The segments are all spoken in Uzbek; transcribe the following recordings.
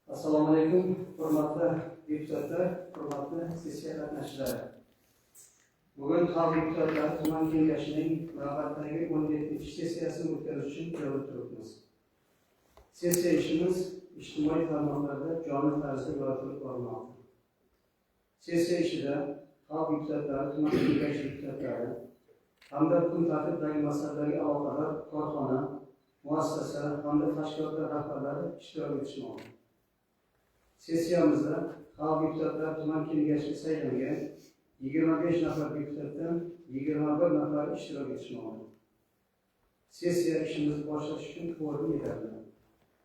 Assalomu alaykum, hurmatli deputatlar, hurmatli sessiya qatnashchilari. Bugun Xalq deputatlari tuman kengashining navbatdagi 17-sessiyasini o'tkazish uchun yig'ilib turibmiz. Sessiya ishimiz ijtimoiy tarmoqlarda jonli tarzda yoritilib borilmoqda. Sessiya ishida Xalq deputatlari tuman kengashi deputatlari hamda kun tartibidagi masalalarga aloqador korxona, muassasa hamda tashkilotlar rahbarlari ishtirok etishmoqda. Sessiyamizda Xalq deputatlari tuman kengashiga saylangan 25 nafar deputatdan 21 nafar ishtirok etishmoqda. Sessiya ishimizni boshlash uchun kvorum yetarli.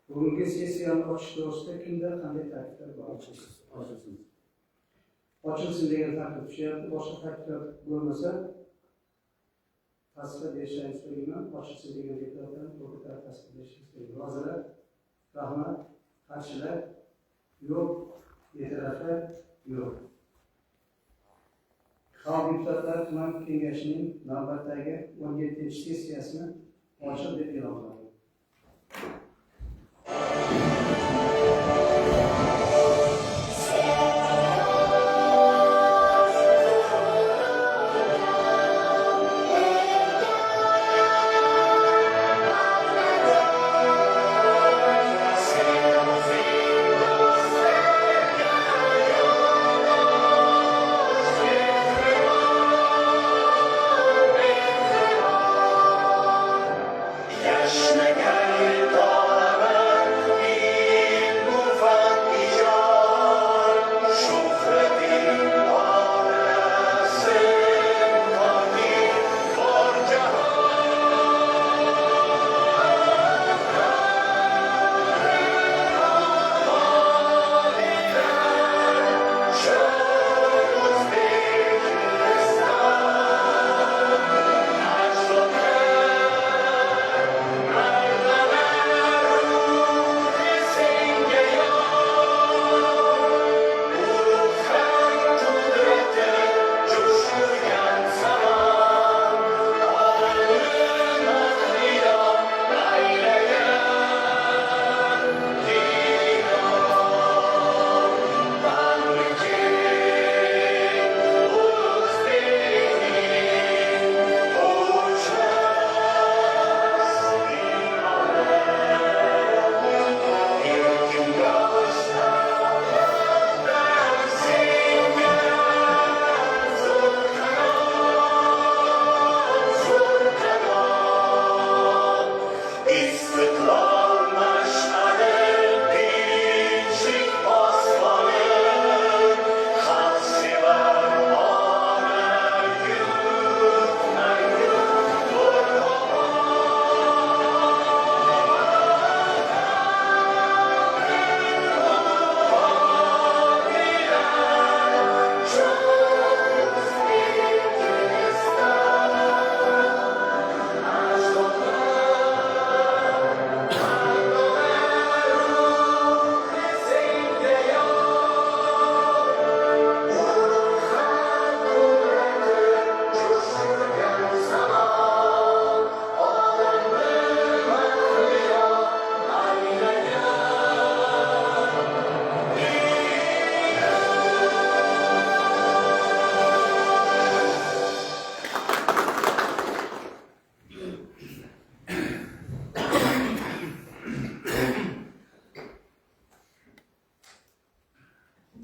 Bugungi sessiyani ochish to'g'risida kimda qanday takliflar bor? Ochilsin. Ochilsin degan taklif tushyapti. Boshqa takliflar bo'lmasa, tasdiqlab berishlarini so'rayman. Ochilsin degan deputatlarni qo'l tasdiq berishini so'rayman. Rozilar? Rahmat. Qarshilar? Yo'q. Betaraflar? Yo'q. Xalq deputatlari tuman kengashining navbatdagi 17-sessiyasini ochiq deb e'lon qiladi.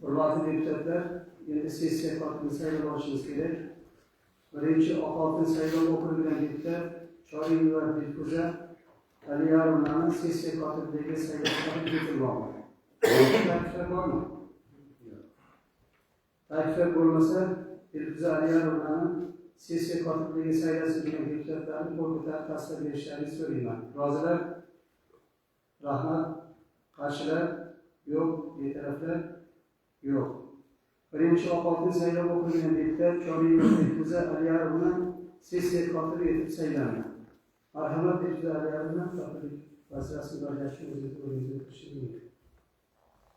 Hurmatli deputatlar, endi sessiya kotibini saylab olishimiz kerak. Birinchi Oqoltin saylov okrugidan deputat Chorimova Dilfuza Aliyarovnani sessiya kotibligiga saylash taklif etilmoqda. Takliflar bormi? Takliflar bo'lmasa, Dilfuza Aliyarovnani sessiya kotibligiga saylasin degan deputatlarni qo'l ko'tarib tasdiq berishlarini so'rayman. Rozilar? Rahmat. Qarshilar? Yo'q. Betaraflar? Yo'q. Birinchi Oqoltin saylov okrugidan deputat Chorimova Dilfuza Aliyarovna sessiya kotibi etib saylandi. Marhamat, Dilfuza Aliyarovna, kotiblik vazifasini bajarishga o'zingizni o'rningizga o'tirishingiz mumkin.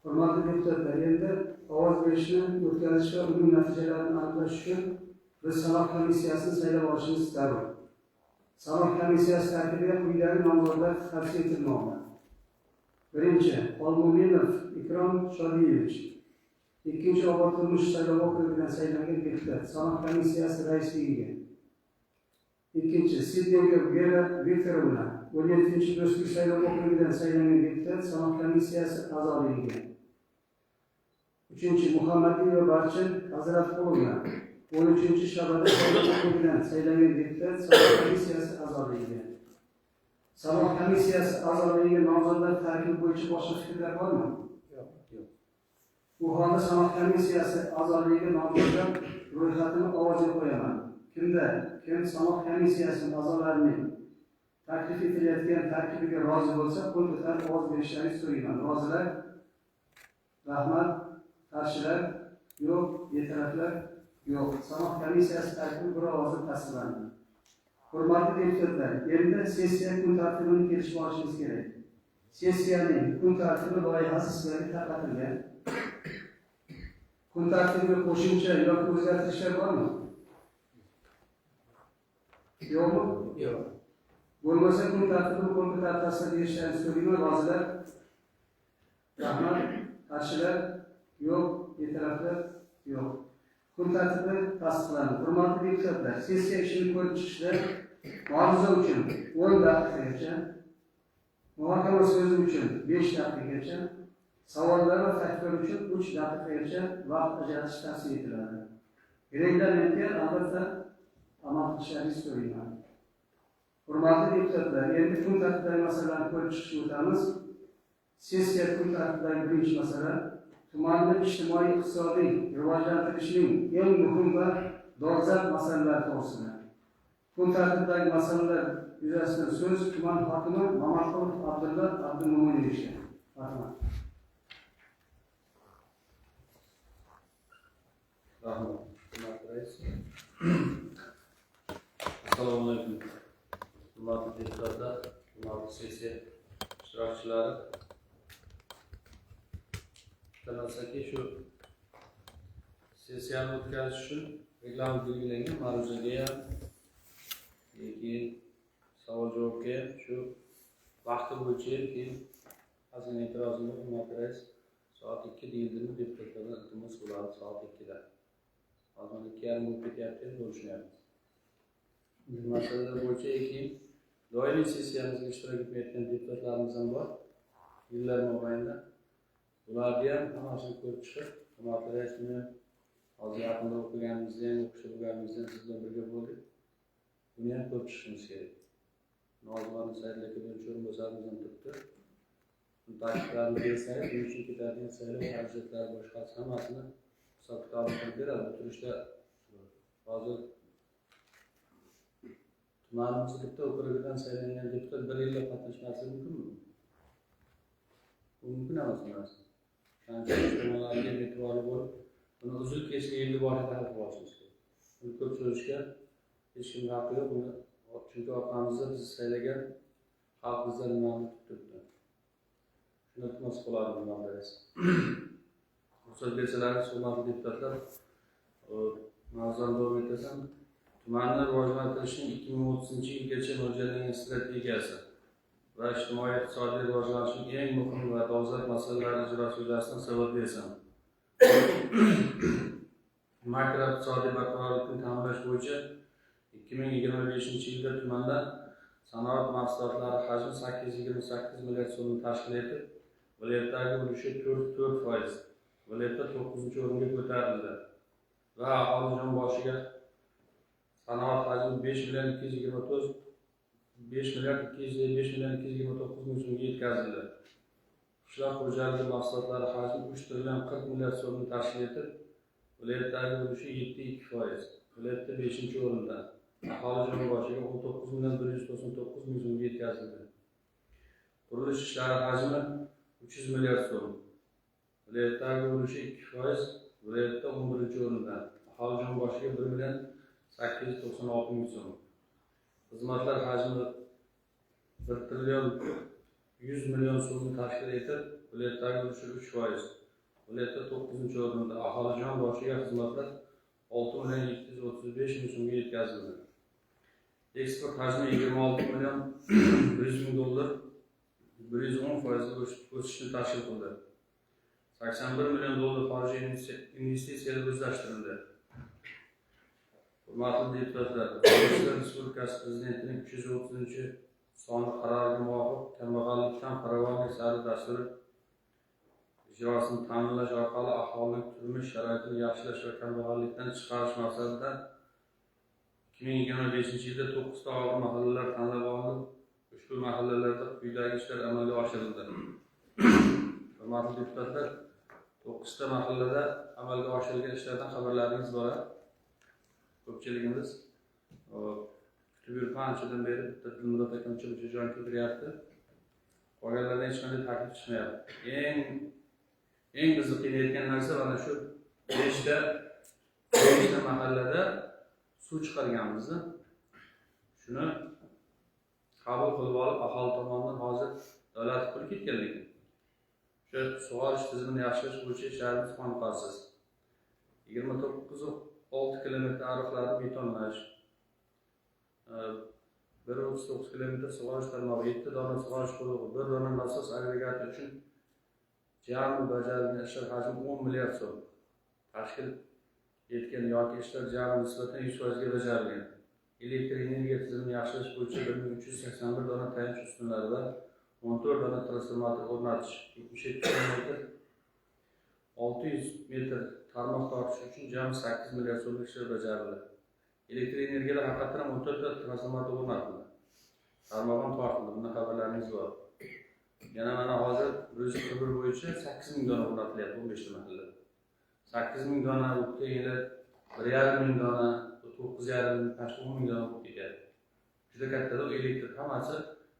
Hurmatli deputatlar, endi ovoz berishni o'tkazish va uning natijalarini aniqlash uchun biz sanoq komissiyasini saylab olishimiz zarur. Sanoq komissiyasi tarkibiga quyidagi nomzodlar tavsiya etilmoqda. Birinchi, Olmo'minov Ikrom Shodiyevich, ikkinchi Obod turmush saylov okrugidan saylangan deputat, Sanoq komissiyasi raisligiga. Ikkinchi, Sidneyga Vera Viktorovna, 17 Do'stlik saylov okrugidan saylangan deputat, Sanoq komissiyasi a'zoligiga. Uchinchi, Muhammadiyeva Barchin Hazratqulovna, 13 Shabada saylov okrugidan saylangan deputat, Sanoq komissiyasi a'zoligiga. Sanoq komissiyasi a'zoligiga nomzodlar tarkibi bo'yicha boshqa fikrlar bormi? Yo'q. Yo'q. Bu holda sanoq komissiyasi a'zoligiga nomzodlar ro'yxatini ovozga qo'yaman. Kimda kim sanoq komissiyasi a'zolarining taklif etilayotgan tarkibiga rozi bo'lsa, qo'l ko'tarib ovoz berishlarini so'rayman. Rozilar? Rahmat. Qarshilar? Yo'q. Betaraflar? Yo'q. Sanoq komissiyasi tarkibi bir ovozda tasdiqlandi. Hurmatli deputatlar, endi sessiya kun tartibini kelishib olishimiz kerak. Sessiyaning kun tartibi loyihasi sizlarga tarqatilgan. Kun tartibiga qo'shimcha yoki o'zgartirishlar bormi? Yo'qmi? Yo'q. Bo'lmasa kun tartibini qo'l ko'tarib tasdiq berishlarini so'rayman. Rozilar? Rahmat. Qarshilar? Yo'q. Betaraflar? Yo'q. Kun tartibi tasdiqlandi. Hurmatli deputatlar, sessiya ishini ko'rib chiqishda ma'ruza uchun 10 daqiqagacha, muhokama so'zi uchun 5 daqiqagacha, savollar va takliflar uchun 3 daqiqagacha vaqt ajratish tavsiya etiladi. Reglamentga albatta amal qilishlaringizni so'rayman. Hurmatli deputatlar, endi kun tartibidagi masalalarni ko'rib chiqishga o'tamiz. Sessiya kun tartibidagi birinchi masala tumanni ijtimoiy iqtisodiy rivojlantirishning eng muhim va dolzarb masalalari to'g'risida. Kun tartibidagi masalalar yuzasidan so'z tuman hokimi Mamatqulov Abdulla Abdumo'minovichga. Rahmat. Rahmat, hurmatli rais. Assalomu alaykum. Hurmatli deputatlar, hurmatli sessiya ishtirokchilari. Bitta shu sessiyani o'tkazish uchun reglament belgilangan, ma'ruzaga ham, keyin savol javobga ham, shu vaqti bo'yicha ham, keyin ozgina e'tirozim bor, hurmatli rais, soat 2 deyildimi, deputatlardan iltimos bo'ladi soat 2da. Hozir 2:30 bo'lib ketyapti, ham bo'lishyapmiz. Bu masalalar bo'yicha keyin doimiy sessiyamizga ishtirok etmayotgan deputatlarimiz ham bor. Yillar mobaynida ularni ham hammasini ko'rib chiqib, hurmatli rais, buni hozir yaqinda o'qiganimizda ham, o'qishda bo'lganimizda ham siz bilan birga bo'ldik. Buni ham ko'rib chiqishimiz kerak. Nozimxon Saidov aka birinchi o'rinbosarimiz ham turibdi. Buni takliflarini bersangiz, buning uchun ketadigan saylov xarajatlari boshqasi hammasini hisob kitobini qilib beradi. Bu turishda hozir tumanimizni bitta okrugidan saylangan deputat bir yillab qatnashmasligi mumkinmi? Bu mumkin emas bu narsa. Shuning tomonlarga e'tiborli bo'lib, buni uzil kesil yilni boshida hal qilib olishimiz kerak. Buni ko'p so'zishga hech kimning haqqi yo'q. Buni chunki orqamizda bizni saylagan xalq bizdan nimani kutib turibdi. Shuni iltimos qilardim, hurmatli rais. Ruxsat bersalaringiz, hurmatli deputatlar, mavzuni davom ettirsam, tumanni rivojlantirishning 2030-yilgacha mo'ljallangan strategiyasi va ijtimoiy iqtisodiy rivojlanishning eng muhim va dolzarb masalalari ijrosi yuzasidan savol bersam. Makroiqtisodiy barqarorlikni ta'minlash bo'yicha 2025-yilda tumanda sanoat mahsulotlari hajmi 828 milliard so'mni tashkil etib, viloyatdagi ulushi 4,4%, viloyatda 9-o'ringa ko'tarildi va aholi jon boshiga sanoat hajmi 5 milliard 205 million 229 ming so'mga yetkazildi. Qishloq xo'jaligi mahsulotlari hajmi 3 trillion 40 milliard so'mni tashkil etib, viloyatdagi ulushi 7,2%, viloyatda 5-o'rinda. Aholi jon boshiga 19 million 199 ming so'mga yetkazildi. Qurilish ishlari hajmi 300 milliard so'm. Viloyatdagi ulushi 2%, viloyatda 11-o'rinda. Aholi jon boshiga 1 million 896 ming so'm. Xizmatlar hajmi 1 trillion 100 million so'mni tashkil etib, viloyatdagi ulushi 3%, viloyatda 9-o'rinda. Aholi jon boshiga xizmatlar 6 million 735 ming so'mga yetkazildi. Eksport hajmi 26 million 100 ming dollar 110% o'sishni tashkil qildi. 81 million dollar xorijiy investitsiyalar o'zlashtirildi. Hurmatli deputatlar, O'zbekiston Respublikasi Prezidentining 330-sonli qaroriga muvofiq kambag'allikdan farovonlik sari dasturi ijrosini ta'minlash orqali aholining turmush sharoitini yaxshilash va kambag'allikdan chiqarish maqsadida 2025-yilda 9 ta og'ir mahallalar tanlab olinib, ushbu mahallalarda quyidagi ishlar amalga oshirildi. Hurmatli deputatlar, 9 ta mahallada amalga oshirilgan ishlardan xabarlaringiz bor. Ko'pchiligimiz kutib yuribman anchadan beri, bitta Dilmurod akamcha jon keltiryapti. Qolganlardan hech qanday taklif chiqmayapti. Eng bizni qiynayotgan narsa mana shu 5 ta mahallada suv chiqarganmizni. Shuni qabul qilib olib, aholi tomonidan hozir davlat puli ketgan, lekin o'sha sug'orish tizimini yaxshilash bo'yicha ishlarimiz qoniqarsiz. 29,6 kilometr ariqlarni betonlash, 1,39 kilometr sug'orish tarmog'i, 7 dona sug'orish qudug'i, 1 dona nasos agregati uchun jami bajarilgan ishlar hajmi 10 milliard so'm tashkil etgan yoki ishlar jami nisbatan 100% ga bajarilgan. Elektr energiya tizimini yaxshilash bo'yicha 1381 dona tayanch ustunlari va 14 dona transformator o'rnatish, 77 kilometr 600 metr tarmoq tortish uchun jami 8 milliard so'mlik ishlar bajarildi. Elektr energiyada haqiqatan ham 14 ta transformator o'rnatildi. Tarmoq ham tortildi, bundan xabarlaringiz bor. Yana mana hozir 141 bo'yicha 8 000 dona o'rnatilyapti 15 ta mahallada. 8 000 dona o'tgan yili 1,5 ming dona, 9,5 ming, почти 10 ming dona bo'lib ketyapti. Juda kattada elektr hammasi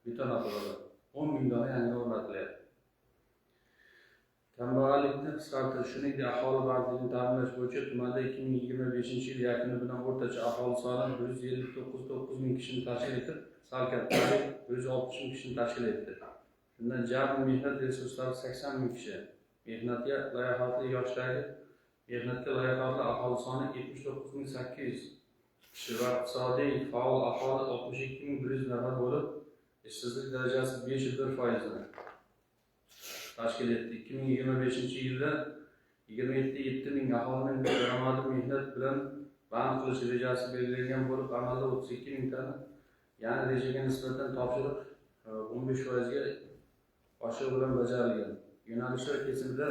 beton atrofida. 10 ming dona yangi o'rnatilyapti. Kambag'allikni qisqartirish, shuningdek aholi bandligini ta'minlash bo'yicha tumanda 2025-yil yakuni bilan o'rtacha aholi soni 159,9 ming kishini tashkil etib, salkam 160 ming kishini tashkil etdi. Shundan jami mehnat resurslari 80 ming kishi. Mehnatga layoqatli yoshdagi mehnatga layoqatli aholi soni 79 800 kishi va iqtisodiy faol aholi 62 100 nafar bo'lib, ishsizlik darajasi 5,1% ni tashkil etdi. 2025-yilda 27,7 ming aholining daromadi mehnat bilan band qilish rejasi belgilangan bo'lib, amalda 32 mingtani, ya'ni rejaga nisbatan topshiriq 15% ga oshig'i bilan bajarilgan. Yo'nalishlar kesimida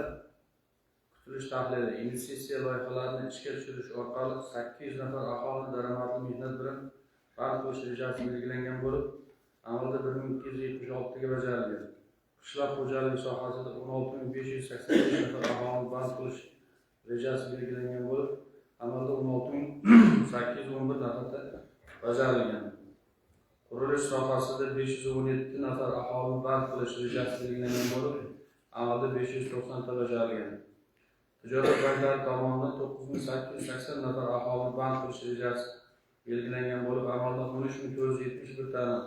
kutilish tahlili investitsiya loyihalarini ishga tushirish orqali 800 nafar aholini daromadli mehnat bilan band qilish rejasi belgilangan bo'lib, amalda 1276 ga bajarilgan. Qishloq xo'jaligi sohasida 16 585 nafar aholini band qilish rejasi belgilangan bo'lib, amalda 16 811 nafarda bajarilgan. Qurilish sohasida 517 nafar aholini band qilish rejasi belgilangan bo'lib, amalda 590 ta bajarilgan. Tijorat banklari tomonidan 9880 nafar aholini band qilish rejasi belgilangan bo'lib, amalda 13 471 tani,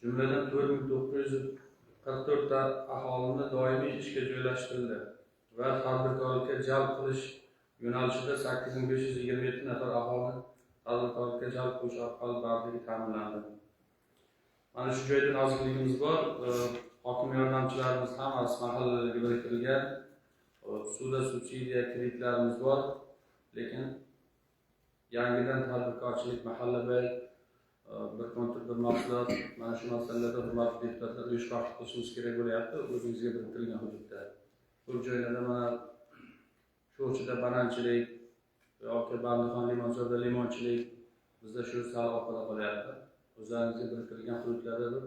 jumladan 4944 ta aholini doimiy ishga joylashtirildi va tadbirkorlikka jalb qilish yo'nalishida 8527 nafar aholini tadbirkorlikka jalb qilish orqali bandligi ta'minlandi. Mana shu joyda nozikligimiz bor. Hokim yordamchilarimiz hammasi mahallalarga biriktirilgan. Ssuda, subsidiya, kreditlarimiz bor, lekin yangidan tadbirkorchilik, mahallabay, bir kontur bir mahsulot, mana shu masalalarda, hurmatli deputatlar, uyushqoqlik qilishimiz kerak bo'lyapti o'zingizga biriktirilgan hududda. Ko'p joylarda mana Sho'rchida bananchilik yoki Bandixon, Limonzorda limonchilik, bizda shu sal orqada qolyapti. O'zlaringizga biriktirilgan hududlarda bir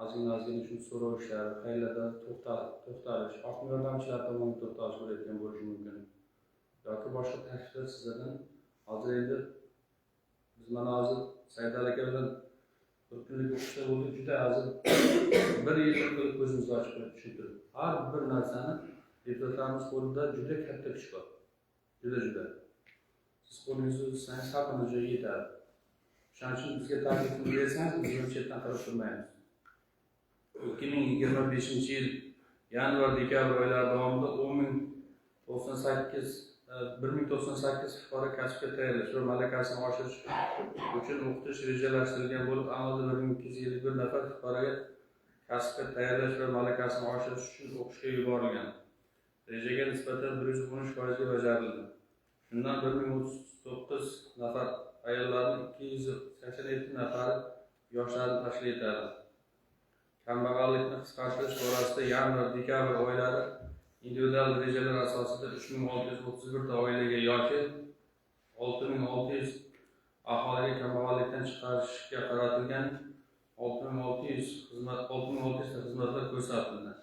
ozgina ozgina shu so'rov ishlari, qayerlarda to'xtalish, hokim yordamchilari tomonidan to'xtalish bo'layotgan bo'lishi mumkin yoki boshqa takliflar sizlardan. Hozir endi biz mana hozir Saidali aka bilan bir kunlik o'qishda bo'ldik, juda hozir bir yil qilib ko'zimizni ochib qo'yib tushuntirib, har bir narsani deputatlarimiz qo'lida juda katta kuch bor, juda juda. Siz qo'lingizni uzatsangiz, har qanday joyga yetadi. O'shaning uchun bizga taklifni bersangiz, biz buni chetdan qarab turmaymiz. 2025-yil yanvar dekabr oylari davomida 10 098, 1098 fuqaro kasbga tayyorlash va malakasini oshirish uchun o'qitish rejalashtirilgan bo'lib, amalda 1251 nafar fuqaroga kasbga tayyorlash va malakasini oshirish uchun o'qishga yuborilgan. Rejaga nisbatan 113% ga bajarildi. Shundan 1039 nafar ayollarning 287 nafari yoshlarni tashkil etadi. Kambag'allikni qisqartirish borasida yanvar-dekabr oylari individual rejalar asosida 3631 ta oilaga yoki 6600 aholiga kambag'allikdan chiqarishga qaratilgan 6600 xizmat 6600 ta xizmatlar ko'rsatildi.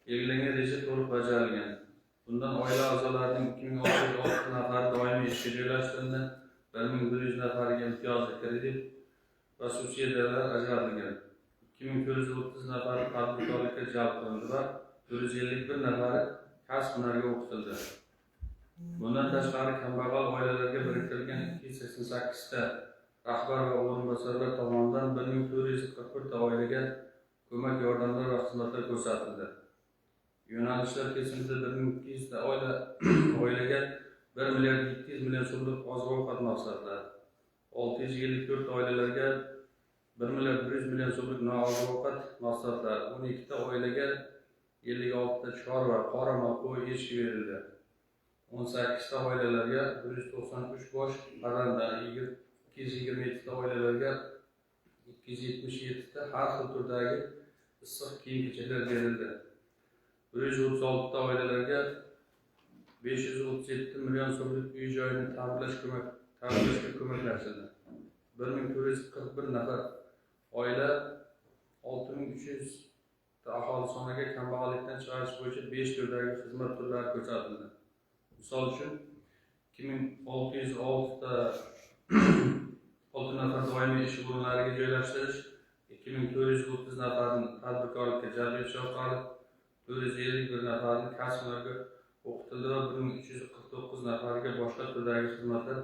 Belgilangan reja to'liq bajarilgan. Bundan oila a'zolarining 2606 nafari doimiy ishga joylashtirildi, 1100 nafariga imtiyozli kredit va subsidiyalar ajratilgan. 2430 nafari tadbirkorlikka jalb qilindi va 451 nafari kasb hunarga o'qitildi. Bundan tashqari, kambag'al oilalarga biriktirilgan 288 ta rahbar va o'rinbosarlar tomonidan 1441 ta oilaga ko'mak yordamlar va xizmatlar ko'rsatildi. Yo'nalishlar kesimida 1200 ta oilaga 1 milliard 700 million so'mlik oziq-ovqat mahsulotlari, 654 ta oilalarga 1 milliard 100 million so'mlik nooziq-ovqat mahsulotlari, 12 ta oilaga 56 ta chorva, qoramol, qo'y, echki berildi. 18 ta oilalarga 193 bosh parranda, 227 ta oilalarga 277 ta har xil turdagi issiq kiyim-kechaklar berildi. 136 ta oilalarga 537 million so'mlik uy joyini ta'mirlashga ko'maklashildi. 1441 nafar oila 6300 ta aholi soniga kambag'allikdan chiqarish bo'yicha 5 turdagi xizmat turlari ko'rsatildi. Misol uchun, 2606 ta 6 nafar doimiy ish o'rinlariga joylashtirish, 2430 nafarni tadbirkorlikka jalb etish orqali 451 nafarni kasb-hunarga o'qitildi va 1349 nafariga boshqa turdagi xizmatlar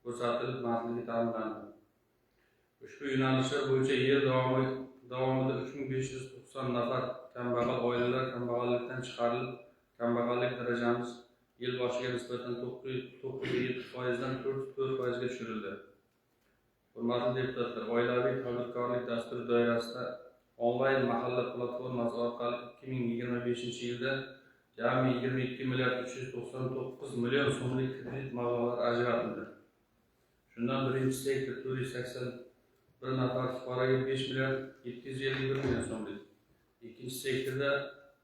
ko'rsatilib, bandligi ta'minlandi. Ushbu yo'nalishlar bo'yicha yil davomida 3590 nafar kambag'al oilalar kambag'allikdan chiqarilib, kambag'allik darajamiz yil boshiga nisbatan 9,7% dan 4,4% ga tushirildi. Hurmatli deputatlar, oilaviy tadbirkorlik dasturi doirasida onlayn mahalla platformasi orqali 2025-yilda jami 22 milliard 399 million so'mlik kredit mablag'lari ajratildi. Shundan birinchi sektor 481 nafar fuqaroga 5 milliard 751 million so'mlik, ikkinchi sektorda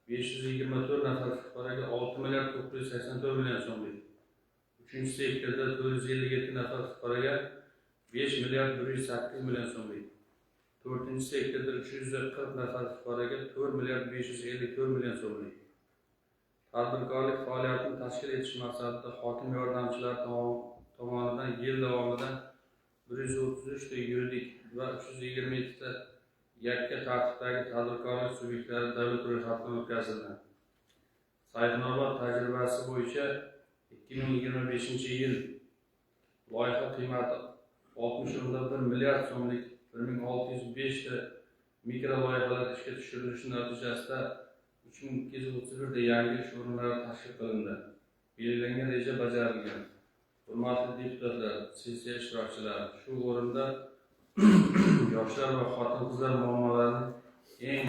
524 nafar fuqaroga 6 milliard 984 million so'mlik, uchinchi sektorda 457 nafar fuqaroga 5 milliard 108 million so'mlik, to'rtinchi sektorda 340 nafar fuqaroga 4 milliard 554 million so'mlik. Tadbirkorlik faoliyatini tashkil etish maqsadida hokim yordamchilari tomonidan yil davomida 133 ta yuridik va 327 ta yakka tartibdagi tadbirkorlik subyektlari davlat ro'yxatidan o'tkazildi. Sayxunobod tajribasi bo'yicha 2025-yil loyiha qiymati 60,1 milliard so'mlik 1605 ta mikro loyihalar ishga tushirilishi natijasida 3231 ta yangi ish o'rinlari tashkil qilindi. Belgilangan reja bajarilgan. Hurmatli deputatlar, sessiya ishtirokchilari, shu o'rinda yoshlar va xotin-qizlar muammolarini eng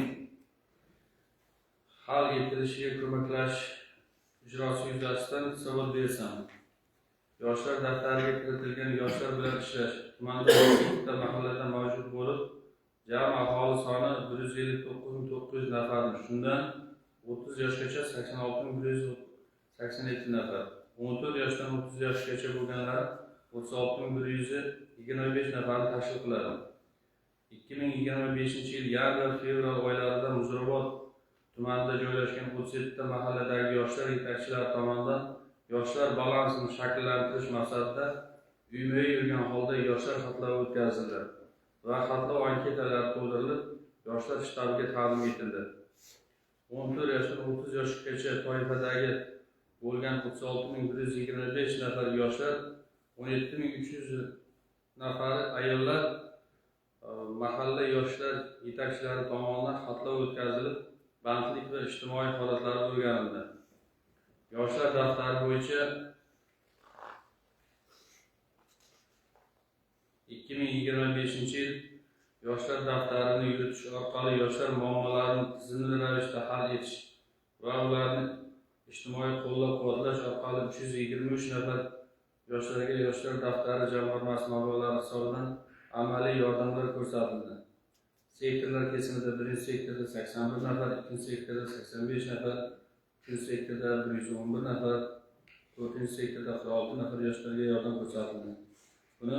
hal etilishiga ko'maklashish ijrosi yuzasidan hisobot bersam. Yoshlar daftariga kiritilgan yoshlar bilan ishlash tumanda 7 ta mahallada mavjud bo'lib, jami aholi soni 159 900 nafarni, shundan 30 yoshgacha 86 187 nafar, 14 yoshdan 30 yoshgacha bo'lganlar 36 125 nafarni tashkil qiladi. 2025-yil yanvar-fevral oylarida Muzrabot tumanida joylashgan 37 ta mahalladagi yoshlar yetakchilari tomonidan yoshlar balansini shakllantirish maqsadida uyma-uy yurgan holda yoshlar xatlovi o'tkazildi va xatlov anketalari to'ldirilib, yoshlar shtabiga taqdim etildi. 14 yoshdan 30 yoshgacha toifadagi bo'lgan 36 125 nafar yoshlar, 17 300 nafari ayollar mahalla yoshlar yetakchilari tomonidan xatlov o'tkazilib, bandlik va ijtimoiy holatlari o'rganildi. Yoshlar daftari bo'yicha 2025-yil Yoshlar daftarini yuritish orqali yoshlar muammolarini tizimli ravishda hal etish va ularni ijtimoiy qo'llab-quvvatlash orqali 323 nafar yoshlarga Yoshlar daftari jamg'armasi mablag'lari hisobidan amaliy yordamlar ko'rsatildi. Sektorlar kesimida birinchi sektorda 81 nafar, ikkinchi sektorda 85 nafar, uchinchi sektorda 111 nafar, to'rtinchi sektorda 46 nafar yoshlarga yordam ko'rsatildi. Buni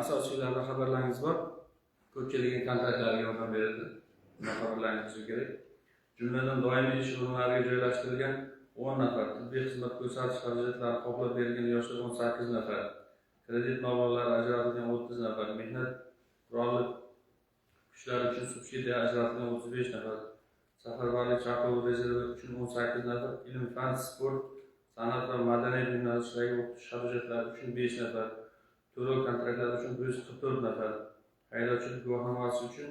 asosiylarida xabarlaringiz bor. Ko'pchiligi kontraktlarga yordam berildi. Buni xabarlaringiz bo'lsa kerak. Jumladan, doimiy ish o'rinlariga joylashtirilgan 10 nafar, tibbiy xizmat ko'rsatish xarajatlari qoplab berilgan yoshlar 18 nafar, kredit mablag'lari ajratilgan 30 nafar, mehnat qurolli kuchlari uchun subsidiya ajratilgan 35 nafar, safarbarlik chaqiruv rezervi uchun 18 nafar, ilm, fan, sport, san'at va madaniyat yo'nalishidagi o'qitish xarajatlari uchun 5 nafar, to'lov kontraktlari uchun 144 nafar, haydovchilik guvohnomasi uchun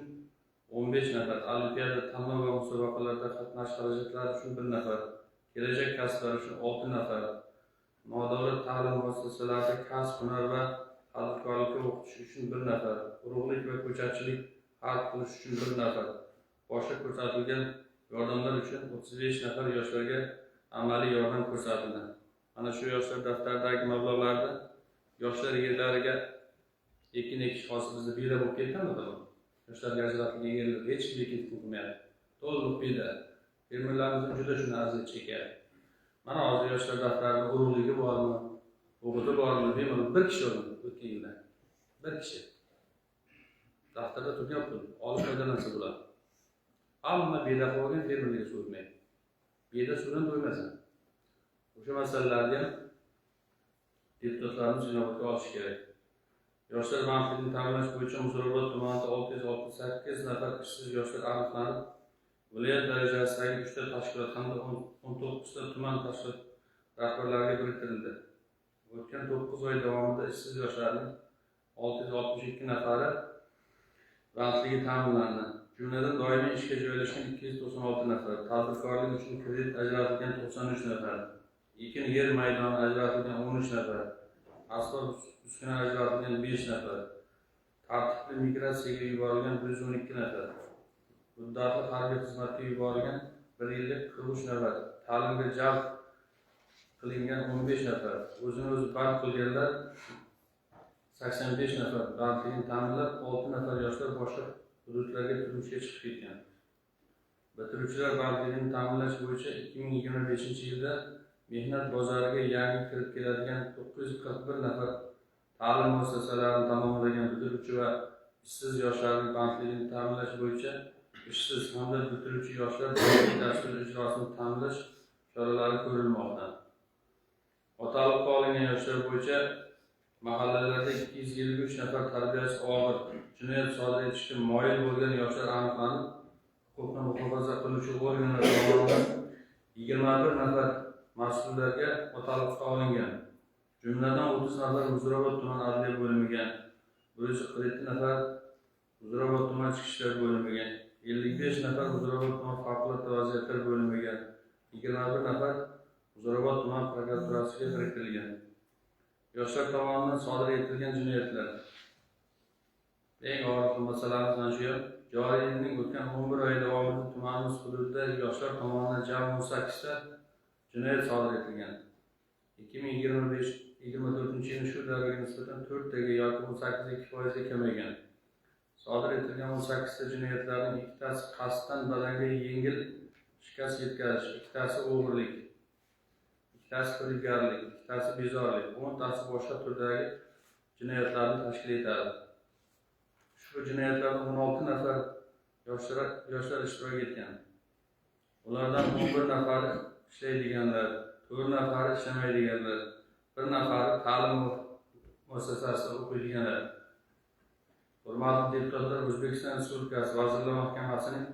15 nafar, olimpiada, tanlov va musobaqalarda qatnashish xarajatlari uchun 1 nafar, kelajak kasblari uchun 6 nafar, nodavlat ta'lim muassasalarida kasb, hunar va tadbirkorlikka o'qitish uchun 1 nafar, urug'lik va ko'chatchilik xarid qilish uchun 1 nafar, boshqa ko'rsatilgan yordamlar uchun 35 nafar yoshlarga amaliy yordam ko'rsatildi. Mana shu yoshlar daftaridagi mablag'larni yoshlar yerlariga ekin ekish hozir bizda beda bo'lib ketdimi? Yoshlarga ajratilgan yerlar hech kim ekin qilmayapti. To'liq beda. Fermerlarimiz juda shuni aziyat chekyapti. Mana hozir yoshlar daftarini urug'ligi bormi, o'g'iti bormi, bemalol bir kishi oldi o'tgan yilda. Bir kishi. Daftarda turgan pul olib foydalansa bo'ladi. Hamma beda qilib olgan, fermerlarga suv o'tmaydi. Beda suvdan to'ymasin. O'sha masalalarni ham deputatlarimiz inobatga olishi kerak. Yoshlar bandligini ta'minlash bo'yicha Muzrabot tumanida 668 nafar ishsiz yoshlar aniqlanib, viloyat darajasidagi 3 ta tashkilot hamda 19 ta tuman tashkilot rahbarlariga biriktirildi. O'tgan 9 oy davomida ishsiz yoshlarning 662 nafari bandligi ta'minlandi. Jumladan, doimiy ishga joylashgan 296 nafar, tadbirkorlik uchun kredit ajratilgan 93 nafar, ekin yer maydoni ajratilgan 13 nafar, asbob uskuna ajratilgan 5 nafar, tartibli migratsiyaga yuborilgan 112 nafar, muddatli harbiy xizmatga yuborilgan 1 yillik 43 nafar, ta'limga jalb qilingan 15 nafar, o'zini o'zi band qilganlar 85 nafar, bandligini ta'minlab 6 nafar yoshlar boshqa hududlarga turmushga chiqib ketgan. Bitiruvchilar bandligini ta'minlash bo'yicha 2025-yilda mehnat bozoriga yangi kirib keladigan 941 nafar ta'lim muassasalarini tamomlagan bitiruvchi va ishsiz yoshlarning bandligini ta'minlash bo'yicha ishsiz hamda bitiruvchi yoshlar bandlik dasturi ijrosini ta'minlash choralari ko'rilmoqda. Otaliqqa olingan yoshlar bo'yicha mahallalarda 253 nafar tarbiyasi og'ir, jinoyat sodir etishga moyil bo'lgan yoshlar aniqlanib, huquqni muhofaza qiluvchi organlar tomonidan 21 nafar mas'ullarga otaliqqa olingan. Jumladan, 30 nafar Muzrabot tuman adliya bo'limiga, 147 nafar Muzrabot tuman ichki ishlar bo'limiga, 55 nafar Muzrabot tuman favqulodda vaziyatlar bo'limiga, 21 nafar Muzrabot tuman prokuraturasiga biriktirilgan. Yoshlar tomonidan sodir etilgan jinoyatlar. Eng og'riqli masalamiz mana shu. Joriy yilning o'tgan 11 oy davomida tumanimiz hududida yoshlar tomonidan jami 18 ta jinoyat sodir etilgan. 2025-24 yilning shu davriga nisbatan 4 taga yoki 18,2% kamaygan. Sodir etilgan 18 ta jinoyatlarning ikkitasi qasddan badanga yengil shikast yetkazish, ikkitasi o'g'irlik, ikkitasi firibgarlik, ikkitasi bezorilik, 10 tasi boshqa turdagi jinoyatlarni tashkil etadi. Ushbu jinoyatlarda 16 nafar yoshlar ishtirok etgan. Ulardan 11 nafari ishlaydiganlar, 4 nafari ishlamaydiganlar, 1 nafari ta'lim muassasasida o'qiydiganlar. Hurmatli deputatlar, O'zbekiston Respublikasi Vazirlar Mahkamasining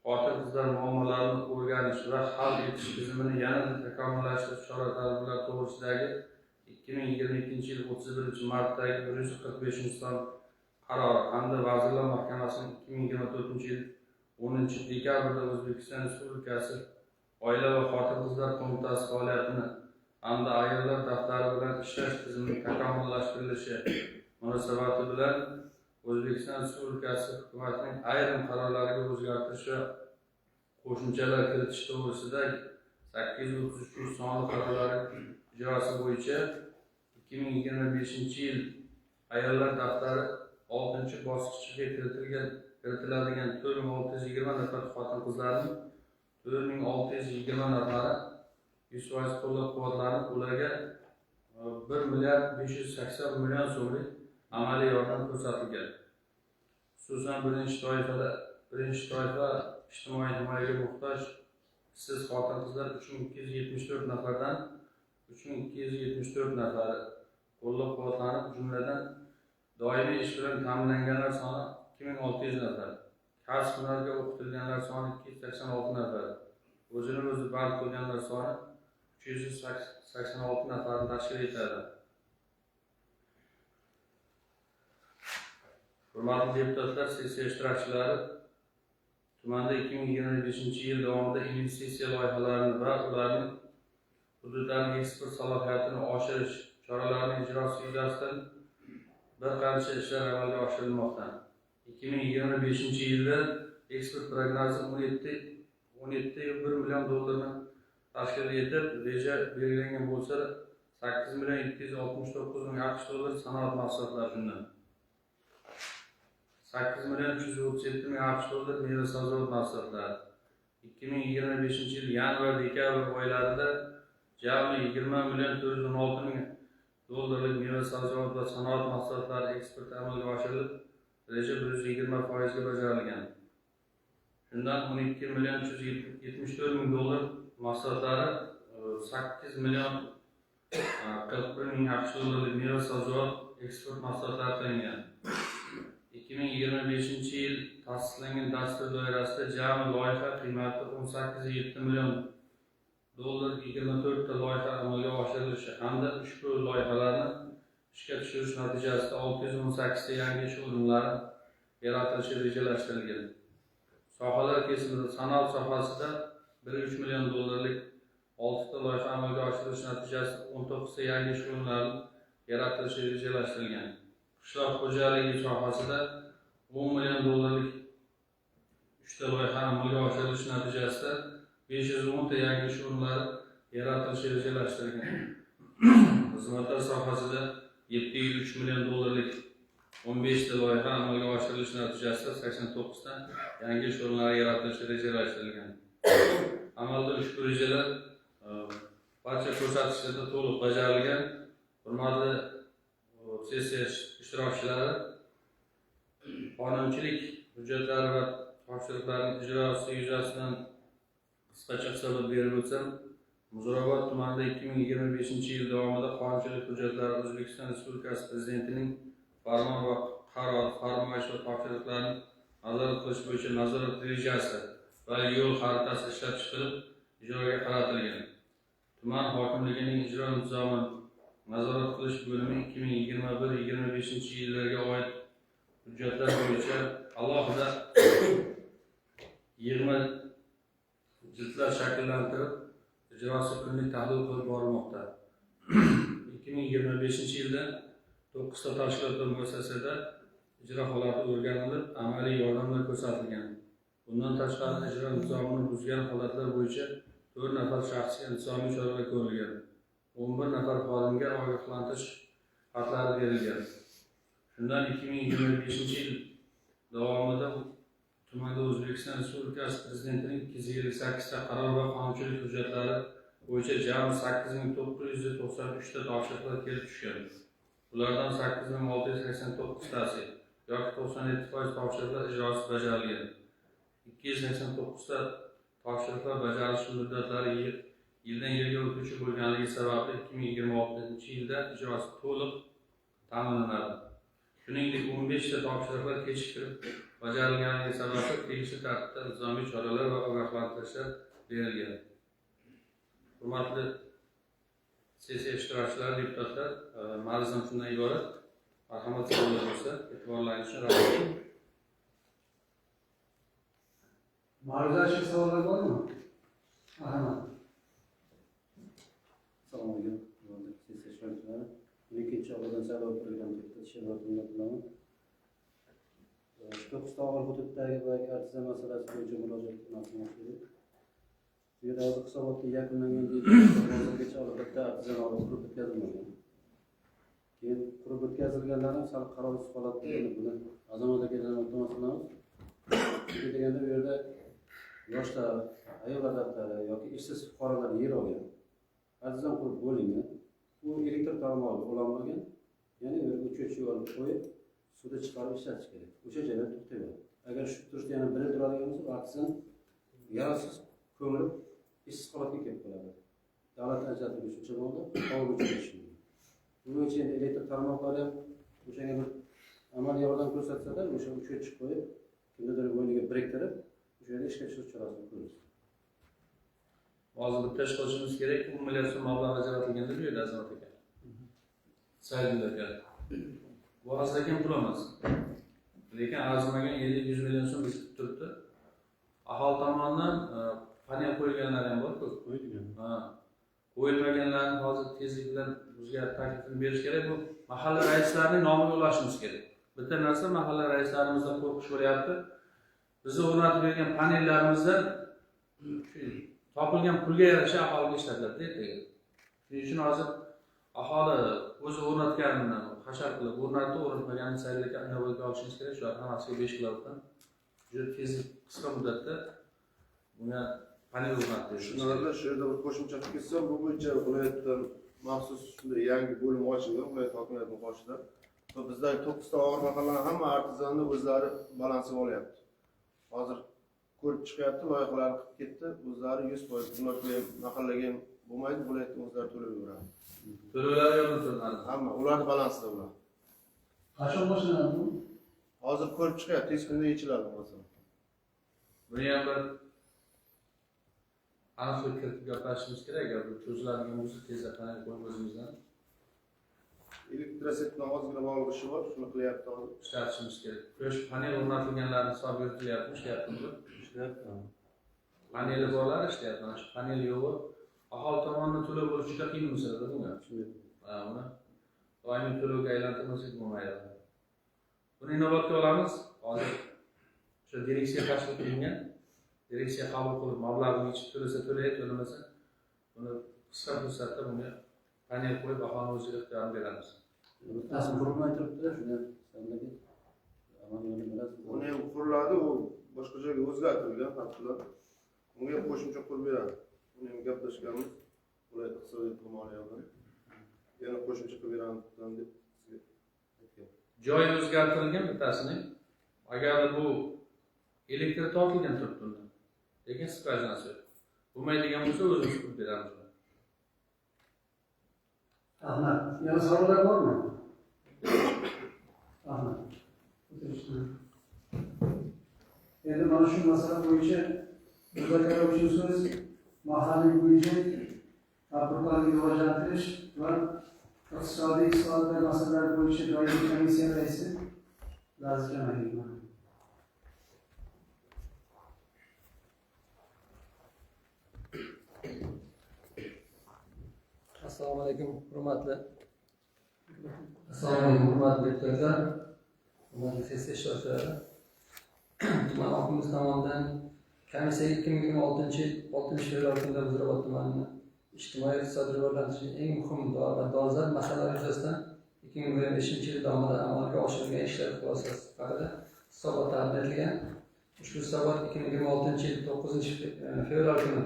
xotin-qizlar muammolarini o'rganish va hal etish tizimini yanada takomillashtirish chora-tadbirlari to'g'risidagi 2022-yil 31-martdagi 145-son qarori hamda Vazirlar Mahkamasining 2024-yil 10-dekabrda O'zbekiston Respublikasi Oila va xotin-qizlar qo'mitasi faoliyatini hamda ayollar daftari bilan ishlash tizimining takomillashtirilishi munosabati bilan O'zbekiston Respublikasi hukumatining ayrim qarorlariga o'zgartirish va qo'shimchalar kiritish to'g'risida 833 sonli qarorlari ijrosi bo'yicha 2025-yil ayollar daftari 6-bosqichiga kiritiladigan 4620 nafar xotin-qizlarning 4620 nafari 100% qo'llab-quvvatlanib, ularga 1 milliard 580 million so'mlik amaliy yordam ko'rsatilgan. Xususan, birinchi toifa ijtimoiy himoyaga muhtoj ishsiz xotin-qizlar 3274 nafardan 3274 nafari qo'llab-quvvatlanib, jumladan doimiy ish bilan ta'minlanganlar soni 2600 nafar, kasb hunarga o'qitilganlar soni 286 nafar, o'zini o'zi band qilganlar soni 386 nafarni tashkil etadi. Hurmatli deputatlar, sessiya ishtirokchilari, tumanda 2025-yil davomida investitsiya loyihalarini va ularning hududlarning eksport salohiyatini oshirish choralarining ijrosi yuzasidan bir qancha ishlar amalga oshirilmoqda. 2025-yilda eksport prognozi 17,1 million dollarni tashkil etib, reja belgilangan bo'lsa, 8 million 269 ming AQSh dollari sanoat mahsulotlari, shundan 8 million 337 ming AQSh dollari meva-sabzavot mahsulotlari. 2025-yil yanvar-dekabr oylarida jami 20 million 416 ming dollarlik meva-sabzavot va sanoat mahsulotlari eksporti amalga oshirilib, reja 120% ga bajarilgan. Shundan 12 million 374 ming dollar mahsulotlari, 8 million 41 ming AQSh dollarlik meva-sabzavot eksport mahsulotlari qilingan. 2025-yil ta'sislangan dastur doirasida jami loyiha qiymati 18,7 million dollar 24 ta loyiha amalga oshirilishi hamda ushbu loyihalarni ishga tushirish natijasida 618 ta yangi ish o'rinlari yaratilishi rejalashtirilgan. Sohalar kesimida sanoat sohasida 1,3 million dollarlik 6 ta loyiha amalga oshirilishi natijasida 19 ta yangi ish o'rinlari yaratilishi rejalashtirilgan. Qishloq xo'jaligi sohasida 10 million dollarlik 3 ta loyiha amalga oshirilishi natijasida 510 ta yangi ish o'rinlari yaratilishi rejalashtirilgan. Xizmatlar sohasida 7,3 million dollarlik 15 ta loyiha amalga oshirilishi natijasida 89 ta yangi ish o'rinlari yaratilishi rejalashtirilgan. Amalda ushbu rejalar barcha ko'rsatkichlarda to'liq bajarilgan. Hurmatli sessiya ishtirokchilari, qonunchilik hujjatlari va topshiriqlarning ijrosi yuzasidan qisqacha hisobot berib o'tsam, Muzrabot tumanida 2025-yil davomida qonunchilik hujjatlari O'zbekiston Respublikasi Prezidentining farmon va qaror, farmoyish va topshiriqlarini nazorat qilish bo'yicha nazorat rejasi va yo'l xaritasi ishlab chiqilib, ijroga qaratilgan. Tuman hokimligining ijro nizomi nazorat qilish bo'limi 2021-2025 yillarga oid hujjatlar bo'yicha alohida yig'ma jildlar shakllantirib, ijrosi kunlik tahlil qilib borilmoqda. 2025-yilda 9 ta tashkilot va muassasada ijro holati o'rganilib, amaliy yordamlar ko'rsatilgan. Bundan tashqari, ijro nizomini buzgan holatlar bo'yicha 4 nafar shaxsga intizomiy choralar ko'rilgan. 11 nafar xodimga ogohlantirish xatlari berilgan. Shundan 2025-yil davomida tumanda O'zbekiston Respublikasi Prezidentining 258 ta qaror va qonunchilik hujjatlari bo'yicha jami 8993 ta topshiriqlar kelib tushgan. Ulardan 8689 tasi yoki 97% topshiriqlar ijrosi bajarilgan. 289 ta topshiriqlar bajarilish muddatlari yildan yilga o'tuvchi bo'lganligi sababli 2026-yilda ijrosi to'liq ta'minlanadi. Shuningdek, 15 ta topshiriqlar kechiktirib bajarilganligi sababli tegishli tartibda intizomiy choralar va ogohlantirishlar berilgan. Hurmatli sessiya ishtirokchilari, deputatlar, ma'ruzam shundan iborat. Marhamat, savollar bo'lsa, e'tiborlaringiz uchun rahmat. Ma'ruzachi savollar bormi? Marhamat. Assalomu alaykum, hurmatli sessiya ishtirokchilari. 12 Obodon saylov programma deputati Sherzod Minnatullayman. To'qqizta og'ir hududdagi boyagi artizan masalasi bo'yicha murojaat qilmoqchi edik. Bu yerda hozir hisobotda yakunlangan deyilgan, hozirgacha hali bitta artizan olib qurib bitkazilmagan. Keyin qurib bitkazilganlar ham sal qarovsiz holatda. Endi buni Azamat akadan iltimos qilamiz. Chunki deganda bu yerda yoshlar, ayollar daftari yoki ishsiz fuqarolar yer olgan. Artizan qurib bo'lingan. U elektr tarmog'iga ulanmagan. Ya'ni u yerga uchuvchi olib qo'yib, suvni chiqarib ishlatish kerak. O'sha joyda to'xtaydi. Agar shu turishda yana bir yil turadigan bo'lsa, artizan yaroqsiz ko'milib, ishsiz holatga kelib qoladi. Davlat ajratilgan shuncha bo'ldi, hovli uchun mumkin. Buning uchun endi elektr tarmoqlari ham o'shanga bir amaliy yordam ko'rsatsalar, o'sha uchuvchi qo'yib, kimnidir bo'yniga biriktirib, o'sha yerda ishga tushirish chorasini ko'rish. Hozir bitta ish qilishimiz kerak. 10 milliard so'm mablag' ajratilganda bu yerda Azamat aka. Saidullo aka. Bu arzimagan pul emas. Lekin arzimagan 50-100 million so'm biz kutib turibdi. Aholi tomonidan panel qo'yilganlar ham bor-ku. Qo'yilgan. Ha. Qo'yilmaganlarni hozir tezlik bilan bizga taklifini berish kerak. Bu mahalla raislarining nomiga ulashimiz kerak. Bitta narsa mahalla raislarimizdan qo'rqish bo'lyapti. Bizni o'rnatib bergan panellarimizdan topilgan pulga yarasha aholiga ishlatiladi ertaga. Shuning uchun hozir aholi o'zi o'rnatganini hashar qilib o'rnatdi, o'rnatmaganini saylovga inobatga olishimiz kerak. Shular hammasiga 5 kilodan juda tez, qisqa muddatda bunga panel o'rnatib berishimiz kerak. Shunlarda shu yerda bir qo'shimcha qilib ketsam, bu bo'yicha viloyatdan maxsus shunday yangi bo'lim ochilgan, viloyat hokimiyatining qoshida. Va bizdagi 9 ta og'ir mahallani hamma artizanni o'zlari balansiga olyapti. Hozir ko'rib chiqyapti, loyihalarni qilib ketdi, o'zlari 100% bular mahallaga ham bo'lmaydi, viloyatga o'zlari to'lab beradi. To'lovlar yordam so'raladi. Hamma ularni balansida ular. Qachon boshlanadi bu? Hozir ko'rib chiqyapti, tez kunda yechiladi bu masala. Buni ham bir aniqlik kiritib gaplashishimiz kerak. Agar bu cho'ziladigan bo'lsa, tezda panel qo'yib o'zimizdan Elektrosetdan ozgina bog'liq ishi bor, shuni qilyapti hozir. Ishlatishimiz kerak. Quyosh panel o'rnatilganlarni hisob yuritilyapti, ishlayaptimi? Ishlayapti. Paneli borlar ishlayapti. Mana shu panel yo'g'i aholi tomonidan to'lov bo'lishi juda qiyin masalada bunga. Shunday. Ha, uni doimiy to'lovga aylantirmasak bo'lmaydi. Buni inobatga olamiz. Hozir o'sha direksiya tashkil qilingan. Direksiya qabul qilib, mablag'ini yechib to'lasa to'laydi, to'lamasa buni qisqa fursatda bunga panel qo'yib aholini o'ziga ixtiyorini beramiz. Bittasi qurilmay turibdi, shuni sandagi amaliy yordam berasiz. Uni ham quriladi, u boshqa joyga o'zgartirilgan hattolar. Unga ham qo'shimcha qurib beradi. Uni ham gaplashganmiz. Viloyat iqtisodiyot va moliya bilan. Yana qo'shimcha qilib beramiz deb sizga aytgan. Joyi o'zgartirilgan bittasining. Agar bu elektr tortilgan turibdi undan. Lekin skvajinasi yo'q. Bo'lmaydigan bo'lsa o'zimiz qurib beramiz uni. Rahmat. Yana savollar bormi? Rahmat. O'tirishdan. Endi mana shu masala bo'yicha muzokara uchun so'z mahalliy byudjet, tadbirkorlikni rivojlantirish va iqtisodiy islohotlar masalalari bo'yicha doimiy komissiya raisi Lazizjon Rahimov. Assalomu alaykum, hurmatli. Assalomu alaykum, hurmatli deputatlar, hurmatli sessiya ishtirokchilari. Tuman hokimimiz tomonidan komissiyaga 2026 fevral kunida Muzrabot tumanini ijtimoiy iqtisodiy rivojlantirishning eng muhim va dolzarb masalalari yuzasidan 2025 yil davomida amalga oshirilgan ishlar xulosasi haqida hisobot taqdim etilgan. Ushbu hisobot 2026 yil 9 fevral kuni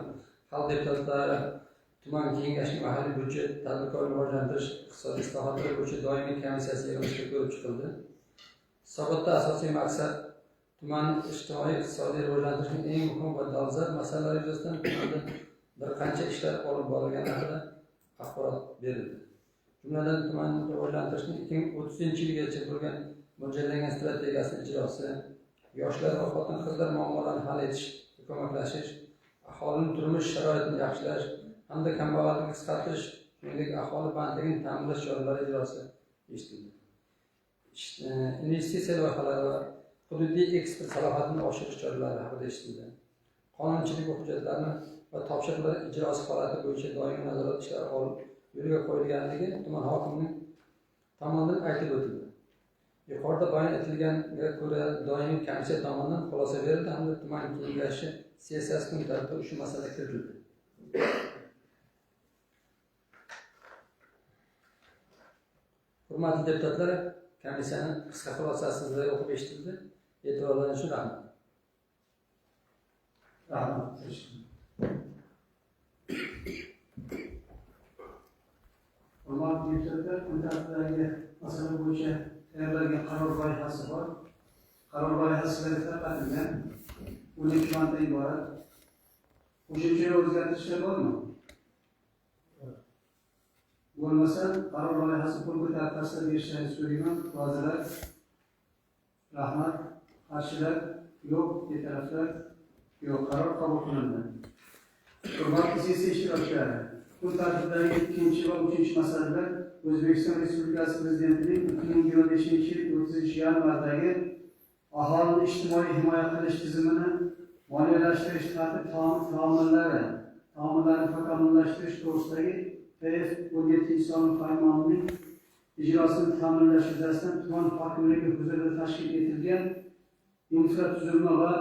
xalq deputatlari tuman kengashining mahalliy byudjet, tadbirkorlikni rivojlantirish, iqtisodiy islohotlar bo'yicha doimiy komissiyasi yig'ilishida ko'rib chiqildi. Hisobotda asosiy maqsad tumanni ijtimoiy iqtisodiy rivojlantirishning eng muhim va dolzarb masalalari yuzasidan tumanda bir qancha ishlar olib borilgani haqida axborot berildi. Jumladan, tumanni rivojlantirishning 2030 yilgacha bo'lgan mo'ljallangan strategiyasini ijrosi, yoshlar va xotin-qizlar muammolarini hal etishga ko'maklashish, aholining turmush sharoitini yaxshilash hamda kambag'allikni qisqartirish, shuningdek, aholi bandligini ta'minlash choralari ijrosi eshitildi. Investitsiya loyihalari va hududiy eksport salohiyatini oshirish choralari haqida eshitildi. Qonunchilik va hujjatlarni va topshiriqlar ijrosi holati bo'yicha doimiy nazorat ishlari olib yo'lga qo'yilganligi tuman hokimining tomonidan aytib o'tildi. Yuqorida bayon etilganga ko'ra doimiy komissiya tomonidan xulosa berildi hamda tuman kengashi sessiyasi kun tartibiga ushbu masala kiritildi. Hurmatli deputatlar, komissiyaning qisqa xulosasi sizlarga o'qib eshitildi. E'tiborlaringiz uchun rahmat. Rahmat. Hurmatli deputatlar, kun tartibidagi masala bo'yicha tayyorlangan qaror loyihasi bor. Qaror loyihasi sizlarga tarqatilgan. 12 banddan iborat. Qo'shimcha o'zgartirishlar bormi? Bo'lmasa, qaror loyihasi qo'l ko'tarib tasdiq berishlarini so'rayman. Rozilar? Rahmat. Qarshilar? Yo'q. Betaraflar? Yo'q. Qaror qabul qilindi. Hurmatli sessiya ishtirokchilari, kun tartibidagi 2 va 3 masalalar O'zbekiston Respublikasi Prezidentining 2025-yil 30-yanvardagi aholini ijtimoiy himoya qilish tizimini moliyalashtirish tartib taomillarni takomillashtirish to'g'risidagi PF 17 sonli farmonining ijrosini ta'minlash yuzasidan tuman hokimligi huzurida tashkil etilgan infratuzilma va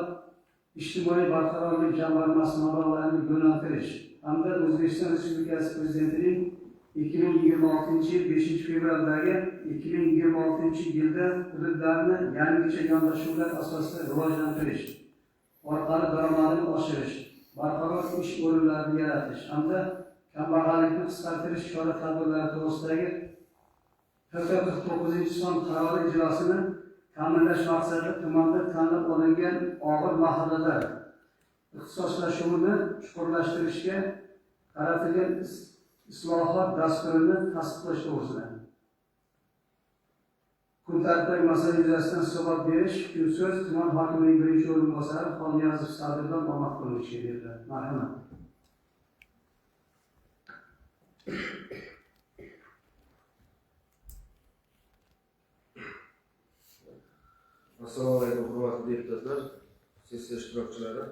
ijtimoiy barqarorlik jamg'armasi mablag'larini yo'naltirish hamda O'zbekiston Respublikasi Prezidentining 2026-yil 5-fevraldagi 2026-yilda hududlarni yangicha yondashuvlar asosida rivojlantirish orqali daromadini oshirish, barqaror ish o'rinlarini yaratish hamda kambag'allikni qisqartirish chora-tadbirlari to'g'risidagi PK-49 son qarori ijrosini ta'minlash maqsadida tumanda tanlab olingan og'ir mahallalar ixtisoslashuvini chuqurlashtirishga qaratilgan islohot dasturini tasdiqlash to'g'risida. Kun tartibidagi masala yuzasidan hisobot berish uchun so'z tuman hokimining birinchi o'rinbosari Xolniyazov Sadriddin Omadqulovichga beriladi. Marhamat. Assalomu alaykum, hurmatli deputatlar, sessiya ishtirokchilari.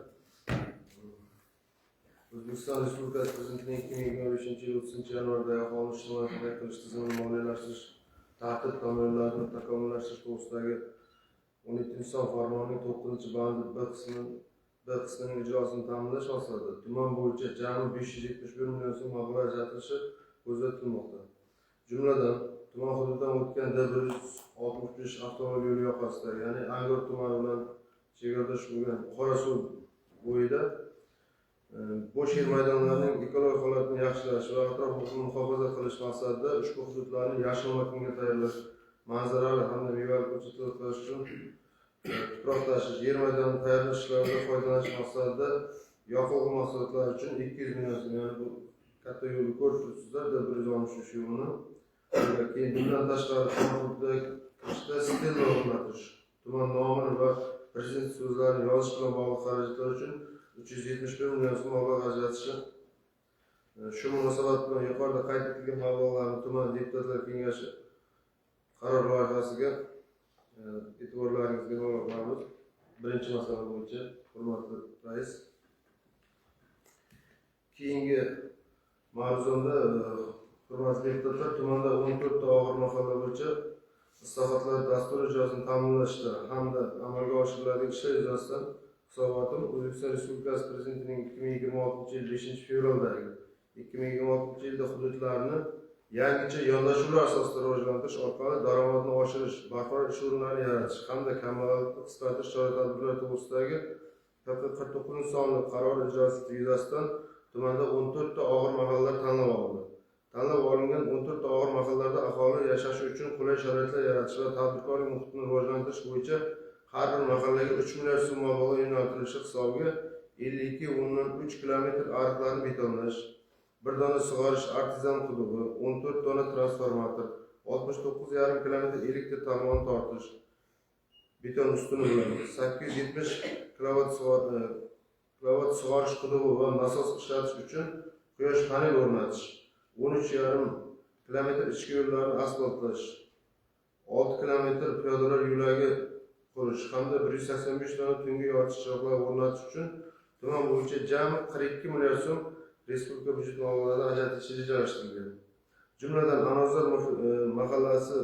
O'zbekiston Respublikasi Prezidentining 2025-yil 30-yanvardagi aholini ijtimoiy himoya qilish tizimini moliyalashtirish tartib tamoyillarini takomillashtirish to'g'risidagi 17-son farmonining 9-bandi B qismining ijrosini ta'minlash maqsadida tuman bo'yicha jami 571 million so'm mablag' ajratilishi ko'zda tutilmoqda. Jumladan, tuman hududidan o'tgan D165 avtomobil yo'li yoqasida, ya'ni Angor tumani bilan chegaradosh bo'lgan Qorasuv bo'yida bo'sh yer maydonlarining ekologik holatini yaxshilash va atrof muhitni muhofaza qilish maqsadida ushbu hududlarni yashil makonga tayyorlash, manzarali hamda mevali ko'chatlar qilish uchun tuproq tashish, yer maydonini tayyorlash ishlarida foydalanish maqsadida yoqilg'i mahsulotlari uchun 200 million so'm, ya'ni bu katta yo'lni ko'rib turibsizlar, D163 yo'lini. Keyin bundan tashqari tuman hududida stella o'rnatish, tuman nomini va prezident so'zlarini yozish bilan bog'liq xarajatlar uchun 371 million so'm mablag' ajratishi. Shu munosabat bilan yuqorida qayd etilgan mablag'larni tuman deputatlar kengashi qaror loyihasiga e'tiborlaringizga havola qilamiz. Birinchi masala bo'yicha, hurmatli rais. Keyingi mavzumda, hurmatli deputatlar, tumanda 14 ta og'ir mahalla bo'yicha islohotlar dasturi ijrosini ta'minlashda hamda amalga oshiriladigan ishlar yuzasidan hisobotim O'zbekiston Respublikasi Prezidentining 2026-yil 5-fevraldagi 2026-yilda hududlarni yangicha yondashuvlar asosida rivojlantirish orqali daromadni oshirish, barqaror ish o'rinlarini yaratish hamda kambag'allikni qisqartirish chora-tadbirlari to'g'risidagi PK-49 sonli qaror ijrosi yuzasidan tumanda 14 ta og'ir mahallalar tanlab olindi. Tanlab olingan 14 ta og'ir mahallalarda aholi yashashi uchun qulay sharoitlar yaratish va tadbirkorlik muhitini rivojlantirish bo'yicha har bir mahallaga 3 milliard so'm mablag' yo'naltirilishi hisobiga 52,3 kilometr ariqlarni betonlash, bir dona sug'orish artezan qudug'i, 14 dona transformator, 69,5 kilometr elektr tarmog'ini tortish, beton ustuni bilan 870 kilovat sug'orish qudug'i va nasos ishlatish uchun quyosh panel o'rnatish, 13,5 kilometr ichki yo'llarni asfaltlash, 6 kilometr piyodalar yo'lagi qurish hamda 185 dona tungi yoritish chiroqlari o'rnatish uchun tuman bo'yicha jami 42 milliard so'm respublika byudjet mablag'laridan ajratilishi rejalashtirilgan. Jumladan, Anozor mahallasi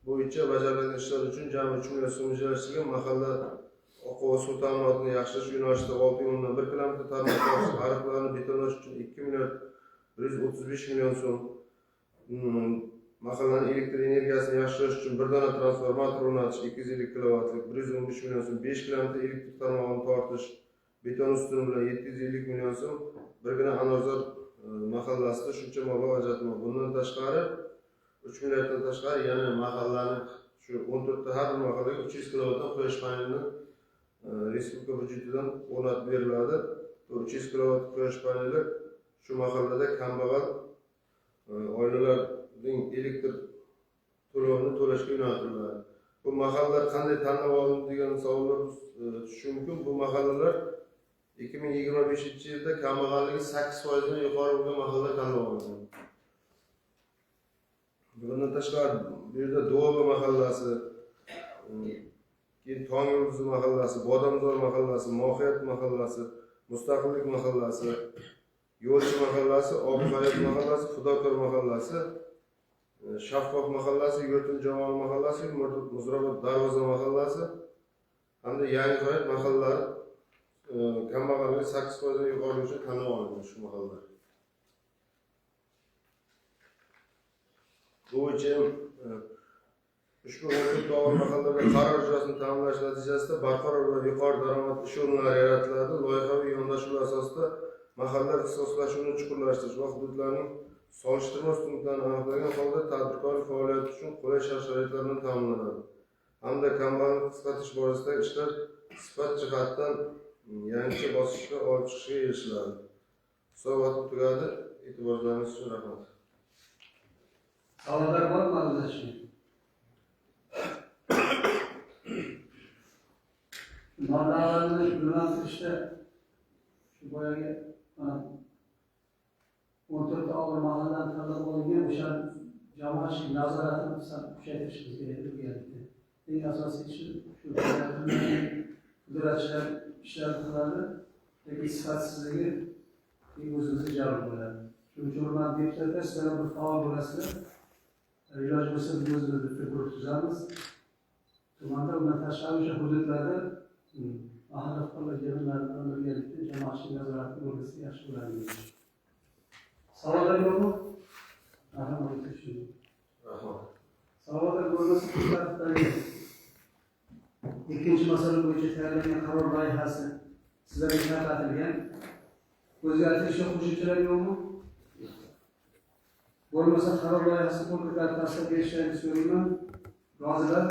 bo'yicha bajarilgan ishlar uchun jami 3 milliard so'm rejalashtirilgan. Mahalla oqova suv ta'minotini yaxshilash yo'nalishida 6,1 kilometr tarmoq tortish, ariqlarni betonlash uchun 2 milliard 135 million so'm, mahallaning elektr energiyasini yaxshilash uchun bir dona transformator o'rnatish 250 kilovatlik 115 million so'm, 5 kilometr elektr tarmog'ini tortish beton ustuni bilan 750 million so'm, birgina Anorzor mahallasida shuncha mablag' ajratilmoqda. Bundan tashqari 3 milliarddan tashqari yana mahallani shu 14 ta har bir mahallaga 300 kilovatdan quyosh panelini respublika byudjetidan o'rnatib beriladi. 300 kilovat quyosh paneli shu mahallada kambag'al oilalarning elektr to'lovini to'lashga yo'naltiriladi. Bu mahallalar qanday tanlab olindi degan savollar tushishi mumkin. Bu mahallalar 2025-yilda kambag'alligi 8% dan yuqori bo'lgan mahallalar tanlab olingan. Bundan tashqari bu yerda Duoba mahallasi, keyin Tong yulduzi mahallasi, Bodomzor mahallasi, Mohiyat mahallasi, Mustaqillik mahallasi, Yo'lchi mahallasi, Obihayot mahallasi, Fidokor mahallasi, Shaffof mahallasi, Yurtim Jamol mahallasi, Muzrabot Darvoza mahallasi hamda Yangi Hayot mahallalari kambag'alligi 8% dan yuqori uchun tanlab olingan shu mahallalar. Bu bo'yicha ushbu 14 og'ir mahallalarda qaror ijrosini ta'minlash natijasida barqaror va yuqori daromad ish o'rinlari yaratiladi. Loyihaviy yondashuvlar asosida mahallalar ixtisoslashuvini chuqurlashtirish va hududlarning solishtirma ustunliklarini aniqlagan holda tadbirkorlik faoliyati uchun qulay shart-sharoitlar bilan ta'minlanadi. Hamda kambag'allikni qisqartirish borasidagi ishlar sifat jihatdan yangicha bosqichga olib chiqishga erishiladi. Hisobotim tugadi. E'tiboringiz uchun rahmat. Savollar bormi ma'ruzachga? Mablag'larni yo'naltirishda shu boyagi 14 ta og'ir mahalladan tanlab olingan o'sha jamoatchilik nazoratini kuchaytirishimiz kerak birgalikda. Eng asosiy shu pudratchilar ishlar qiladi, lekin sifatsizligi o'zimizga jalb bo'ladi. Shuning uchun hurmatli deputatlar, sizlar bir faol bo'lasizlar. Iloji bo'lsa biz o'zimiz bitta guruh tuzamiz. Tumanda undan tashqari o'sha hududlarda mahalla fuqarolar yig'inlari bilan birgalikda jamoatchilik nazoratini o'rnatsa yaxshi bo'ladi. Savollar yo'qmi? Rahmat. Rahmat. Savollar bo'lmasa, tartibdagi ikkinchi masala bo'yicha tayyorlangan qaror loyihasi sizlarga tarqatilgan. O'zgartirish va qo'shimchalar yo'qmi? Bo'lmasa qaror loyihasi qo'l ko'tarib tasdiq berishlarini so'rayman. Rozilar?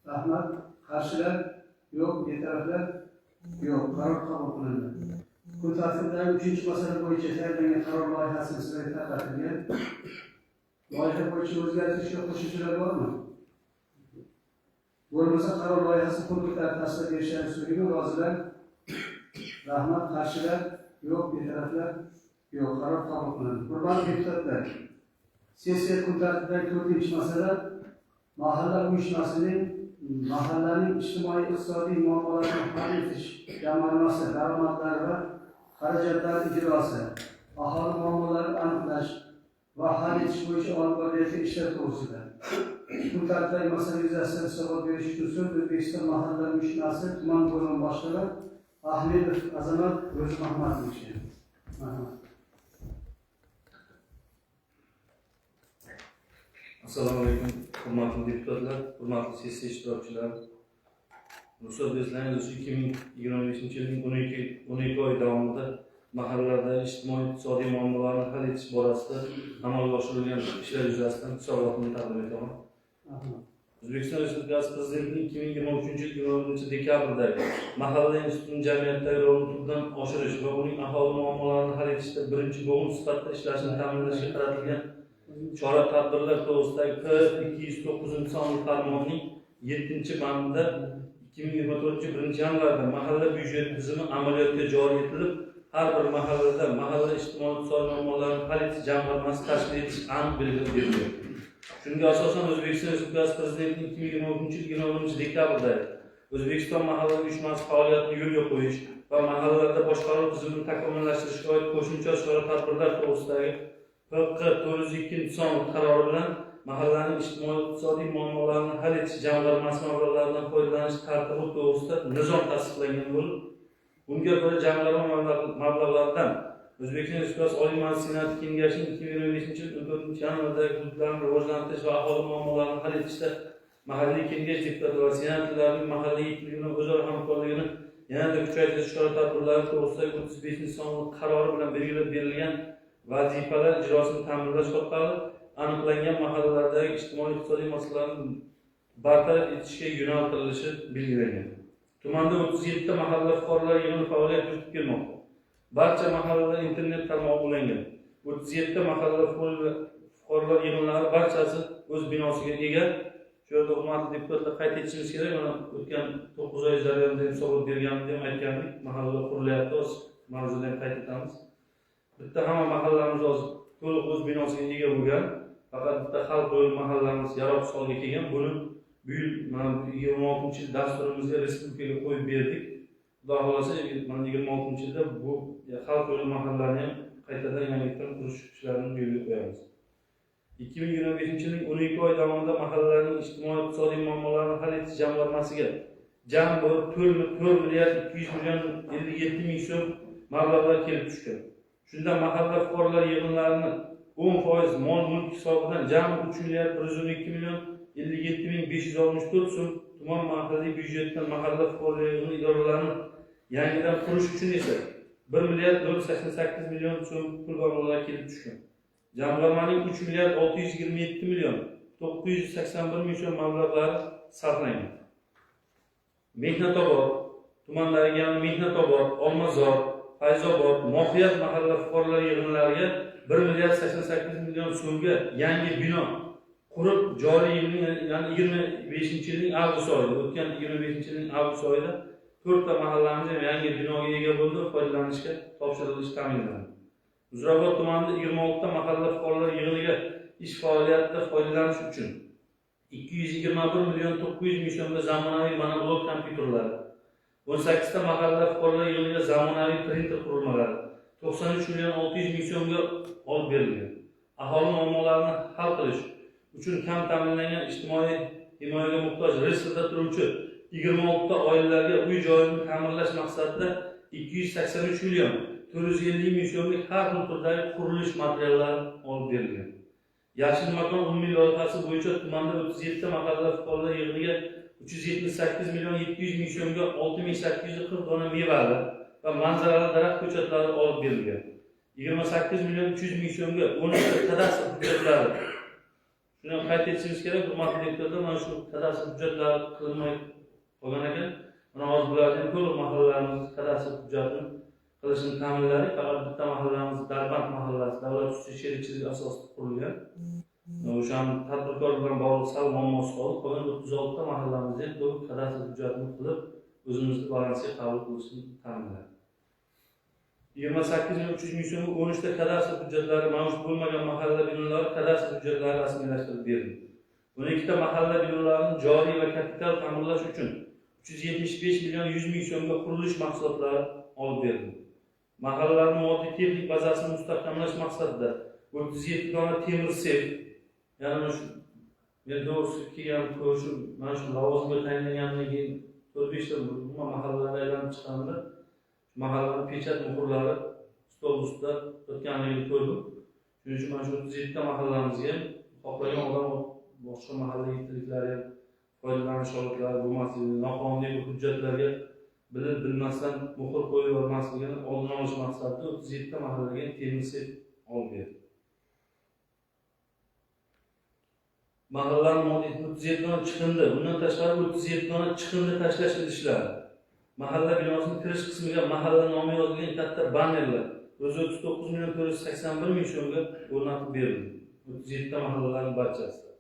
Rahmat. Qarshilar? Yo'q. Betaraflar? Yo'q. Qaror qabul qilindi. Kun tartibidagi uchinchi masala bo'yicha tayyorlangan qaror loyihasi sizlarga tarqatilgan. Loyiha bo'yicha o'zgartirish va qo'shimchalar bormi? Bo'lmasa qaror loyihasi qo'l ko'tarib tasdiq berishlarini so'rayman. Rozilar? Rahmat. Qarshilar? Yo'q. Betaraflar? Yo'q. Qaror qabul qilindi. Hurmatli deputatlar, sessiya kun tartibidagi to'rtinchi masala mahalla uyushmasining mahallaning ijtimoiy iqtisodiy muammolarini hal etish jamg'armasi daromadlari va xarajatlari ijrosi, aholi muammolarini aniqlash va hal etish bo'yicha olib borilayotgan ishlar to'g'risida. Kun tartibidagi masala yuzasidan hisobot berish uchun so'z O'zbekiston mahallalar uyushmasi tuman bo'limi boshlig'i Ahmedov Azamat Ro'zimahmadovichga. Marhamat. Assalomu alaykum, hurmatli deputatlar, hurmatli sessiya ishtirokchilari. Ruxsat bersangiz, 2025-yilning 12 oy davomida mahallalarda ijtimoiy iqtisodiy muammolarni hal etish borasida amalga oshirilgan ishlar yuzasidan hisobotni taqdim etaman. O'zbekiston Respublikasi Prezidentining 2023-yil 21-dekabrdagi mahalla institutining jamiyatdagi rolini tubdan oshirish va uning aholi muammolarini hal etishda birinchi bo'g'in sifatida ishlashini ta'minlashga qaratilgan chora-tadbirlar to'g'risidagi P209 sonli farmonining 7-bandida 2024-1-yanvarda mahalla byudjet tizimi amaliyotga joriy etilib, har bir mahallada mahalla ijtimoiy iqtisodiy muammolarini hal etish jamg'armasi tashkil etish aniq belgilab berilgan. Shunga asosan O'zbekiston Respublikasi Prezidentining 2023-yil 21-dekabrdagi O'zbekiston mahalla uyushmasi faoliyatini yo'lga qo'yish va mahallalarda boshqaruv tizimini takomillashtirishga oid qo'shimcha chora-tadbirlar to'g'risidagi PQ 402 sonli qarori bilan mahallaning ijtimoiy-iqtisodiy muammolarini hal etish jamg'armasi mablag'laridan foydalanish tartibi to'g'risida nizom tasdiqlangan bo'lib, unga ko'ra jamg'arma mablag'laridan O'zbekiston Respublikasi Oliy Majlisi Senati Kengashining 2025-yil 14-yanvardagi hududlarni rivojlantirish va aholi muammolarini hal etishda mahalliy kengash deputati va senatorlarning mahalliy yetiligi bilan o'zaro hamkorligini yanada kuchaytirish chora-tadbirlari to'g'risidagi 35-sonli qarori bilan belgilab berilgan vazifalar ijrosini ta'minlash orqali aniqlangan mahallalardagi ijtimoiy-iqtisodiy masalalarni bartaraf etishga yo'naltirilishi belgilangan. Tumanda 37 ta mahalla fuqarolar yig'ini faoliyat yuritib kelmoqda. Barcha mahallalar internet tarmog'i ulangan. 37 ta mahalla fuqarolar yig'inlari barchasi o'z binosiga ega. Shu yerda hurmatli deputatlar qayd etishimiz kerak, mana o'tgan 9 oy jarayonida hisobot berganimda ham aytgandik, mahallalar qurilyapti, hozir mavzuda ham qayd etamiz. Bitta hamma mahallamiz hozir to'liq o'z binosiga ega bo'lgan, faqat bitta xalq yo'li mahallamiz yaroqsiz holga kelgan. Buni bu yil mana 26-yil dasturimizga respublikaga qo'yib berdik. Xudo xohlasa mana 26-yilda bu xalq yo'li mahallalarni ham qaytadan yangidan qurish ishlarini yo'lga qo'yamiz. 2025-yilning 12 oy davomida mahallalarning ijtimoiy-iqtisodiy muammolarini hal etish jamg'armasiga jami 4 milliard 200 million 57 ming so'm mablag'lar kelib tushgan. Shunda mahalla fuqarolar yig'inlarini 10% mol-mulk hisobidan jami 3 milliard 112 million 57 ming 564 so'm tuman mahalliy byudjetdan mahalla fuqarolar yig'ini idoralarini yangidan qurish uchun esa 1 milliard 088 million so'm pul mablag'lar kelib tushgan. Jamg'armaning 3 milliard 627 million 981 ming so'm mablag'lari sarflangan. Mehnatobod tumanlariga, ya'ni Mehnatobod, Olmazor, Fayzobod, Mohiyat mahalla fuqarolar yig'inlariga 1 milliard 88 million so'mga yangi bino qurib, joriy yilning, ya'ni 25-yilning avgust oyida, o'tgan 25-yilning avgust oyida 4 ta mahallamiz ham yangi binoga ega bo'ldi, foydalanishga topshirilishi ta'minlandi. Muzrabot tumanida 26 ta mahalla fuqarolar yig'iniga ish faoliyatida foydalanish uchun 221 million 900 ming so'mga zamonaviy monoblok kompyuterlari, 18 ta mahalla fuqarolar yig'iniga zamonaviy printer qurilmalari 93 million 600 ming so'mga olib berilgan. Aholi muammolarini hal qilish uchun kam ta'minlangan ijtimoiy himoyaga muhtoj reyestrda turuvchi 26 ta oilalarga uy joyini ta'mirlash maqsadida 283 million 450 ming so'mlik har xil turdagi qurilish materiallari olib berilgan. Yashil makon umumiy loyihasi bo'yicha tumanda 37 ta mahalla fuqarolar yig'iniga 378 million 700 ming so'mga 6840 dona mevali va manzarali daraxt ko'chatlari olib berilgan. 28 million 300 ming so'mga 13 ta kadastr hujjatlari. Shuni ham qayd etishimiz kerak, hurmatli deputatlar, mana shu kadastr hujjatlari qilinmay qolgan ekan. Mana hozir bularni ham to'liq mahallalarimiz kadastr hujjatini qilishini ta'minladik. Faqat bitta mahallamiz Darband mahallasi davlat xususiy sherikchilik asosida qurilgan. O'shani tadbirkor bilan bog'liq sal muammosi qoldi. Qolgan 36 ta mahallamizda ham to'liq kadastr hujjatini qilib, o'zimizni balansga qabul qilishni ta'minladik. 28 million 300 ming so'mga 13 ta kadastr hujjatlari mavjud bo'lmagan mahalla binolari kadastr hujjatlari rasmiylashtirib berildi. 12 ta mahalla binolarini joriy va kapital ta'mirlash uchun 375 million 100 ming so'mga qurilish mahsulotlari olib berildi. Mahallalarning moddiy texnik bazasini mustahkamlash maqsadida 37 dona temir sef, ya'ni shu men to'g'risi kelgan ko'rishim, mana shu lavozimga tayinlanganimdan keyin 4-5 ta umuman mahallalarga aylanib chiqqanimda mahallaning pechat muhrlari stol ustida yotganligini ko'rdim. Shuning uchun mana shu 37 ta mahallamizga ham xohlagan odam boshqa mahalla yettiliklari ham foydalanish holatlari bo'lmasligi, noqonuniy hujjatlarga bilib bilmasdan muhr qo'yib yubormasligini oldini olish maqsadida 37 ta mahallaga temir sef olib berdi. Mahallaning moddiy 37 dona chiqindi, bundan tashqari 37 dona chiqindi tashlash idishlari, mahalla binosining kirish qismiga mahalla nomi yozilgan katta bannerlar 139 million 481 ming so'mga o'rnatib berildi. 37 ta mahallalarning barchasida.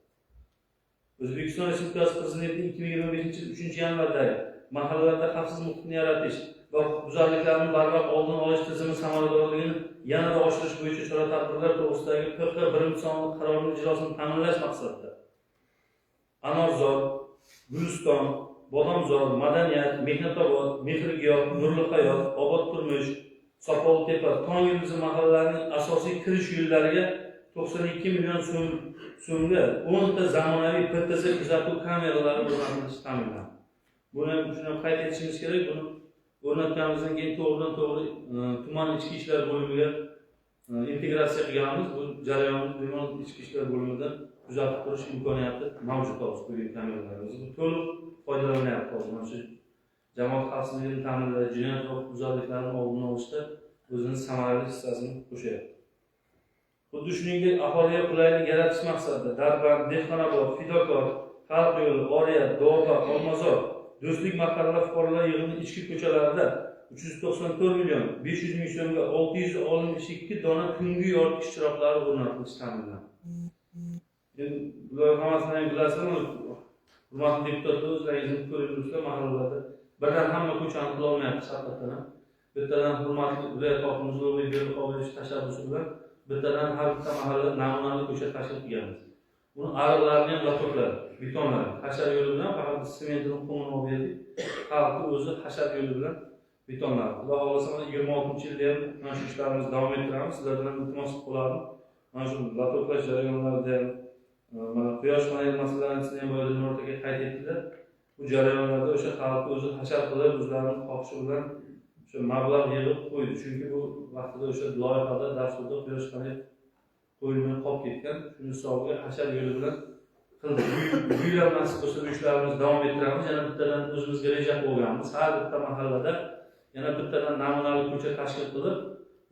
O'zbekiston Respublikasi Prezidentining 2025-yil 3-yanvardagi mahallalarda xavfsiz muhitni yaratish va huquqbuzarliklarni barvaqt oldini olish tizimi samaradorligini yanada oshirish bo'yicha chora-tadbirlar to'g'risidagi PQ 1-sonli qarorining ijrosini ta'minlash maqsadida Anorzor, Guliston, Bodomzor, Madaniyat, Mehnatobod, Mehrgiyoh, Nurli Hayot, Obod Turmush, Sopoltepa, Tong yulduzi mahallalarining asosiy kirish yo'llariga 92 million so'mga 10 ta zamonaviy PTZ kuzatuv kameralari o'rnatilishi ta'minlandi. Buni shuni qayd etishimiz kerak, buni o'rnatganimizdan keyin to'g'ridan to'g'ri tuman ichki ishlar bo'limiga integratsiya qilganmiz. Bu jarayonni tuman ichki ishlar bo'limida kuzatib turish imkoniyati mavjud hozir qo'ygan kameralarimiz. Bu to'liq foydalanyapti hozir. Mana shu jamoat xavfsizligini ta'minlash, jinoyat va huquqbuzarliklarni oldini olishda o'zini samarali hissasini qo'shyapti. Xuddi shuningdek, aholiga qulaylik yaratish maqsadida Darband, Dehqonobod, Fidokor, Xalq yo'li, Oriyat, Doba, Olmazor, Do'stlik mahalla fuqarolar yig'ini ichki ko'chalarida 394 million 500 ming so'mga 662 dona tungi yoritgich chiroqlari o'rnatilishi ta'minlandi. Endi bular hammasini ham bilasizlar, hurmatli deputatlar, o'zlaringiz ko'rib yuribsizlar, mahallalarda birdan hamma ko'chani qila olmayapmiz haqiqatdan ham. Bittadan hurmatli viloyat hokimimiz Ulug'bek Berdiqobilovich tashabbusi bilan bittadan har bitta mahalla namunali ko'cha tashkil qilganmiz. Buni ariqlarini ham latokladi, betonladi. Hashar yo'li bilan faqat biz sementini, qumini olib berdik. Xalqni o'zi hashar yo'li bilan betonladi. Xudo xohlasa mana 26-yilda ham mana shu ishlarimizni davom ettiramiz. Sizlardan ham iltimos qilib qolardim. Mana shu latoklash jarayonlarida ham, mana quyosh panel masalalarini ham boya Dilmurod aka qayd etdilar. Bu jarayonlarda o'sha xalqni o'zi hashar qilib, o'zlarining xohishi bilan o'sha mablag' yig'ib qo'ydi. Chunki bu vaqtida o'sha loyihada, dasturda quyosh panel qo'yilmay qolib ketgan. Shuni hisobiga hashar yo'li bilan qildik. Bu yil ham nasib bo'lsa bu ishlarimizni davom ettiramiz. Yana bittadan o'zimizga reja qo'yganmiz. Har bitta mahallada yana bittadan namunali ko'cha tashkil qilib,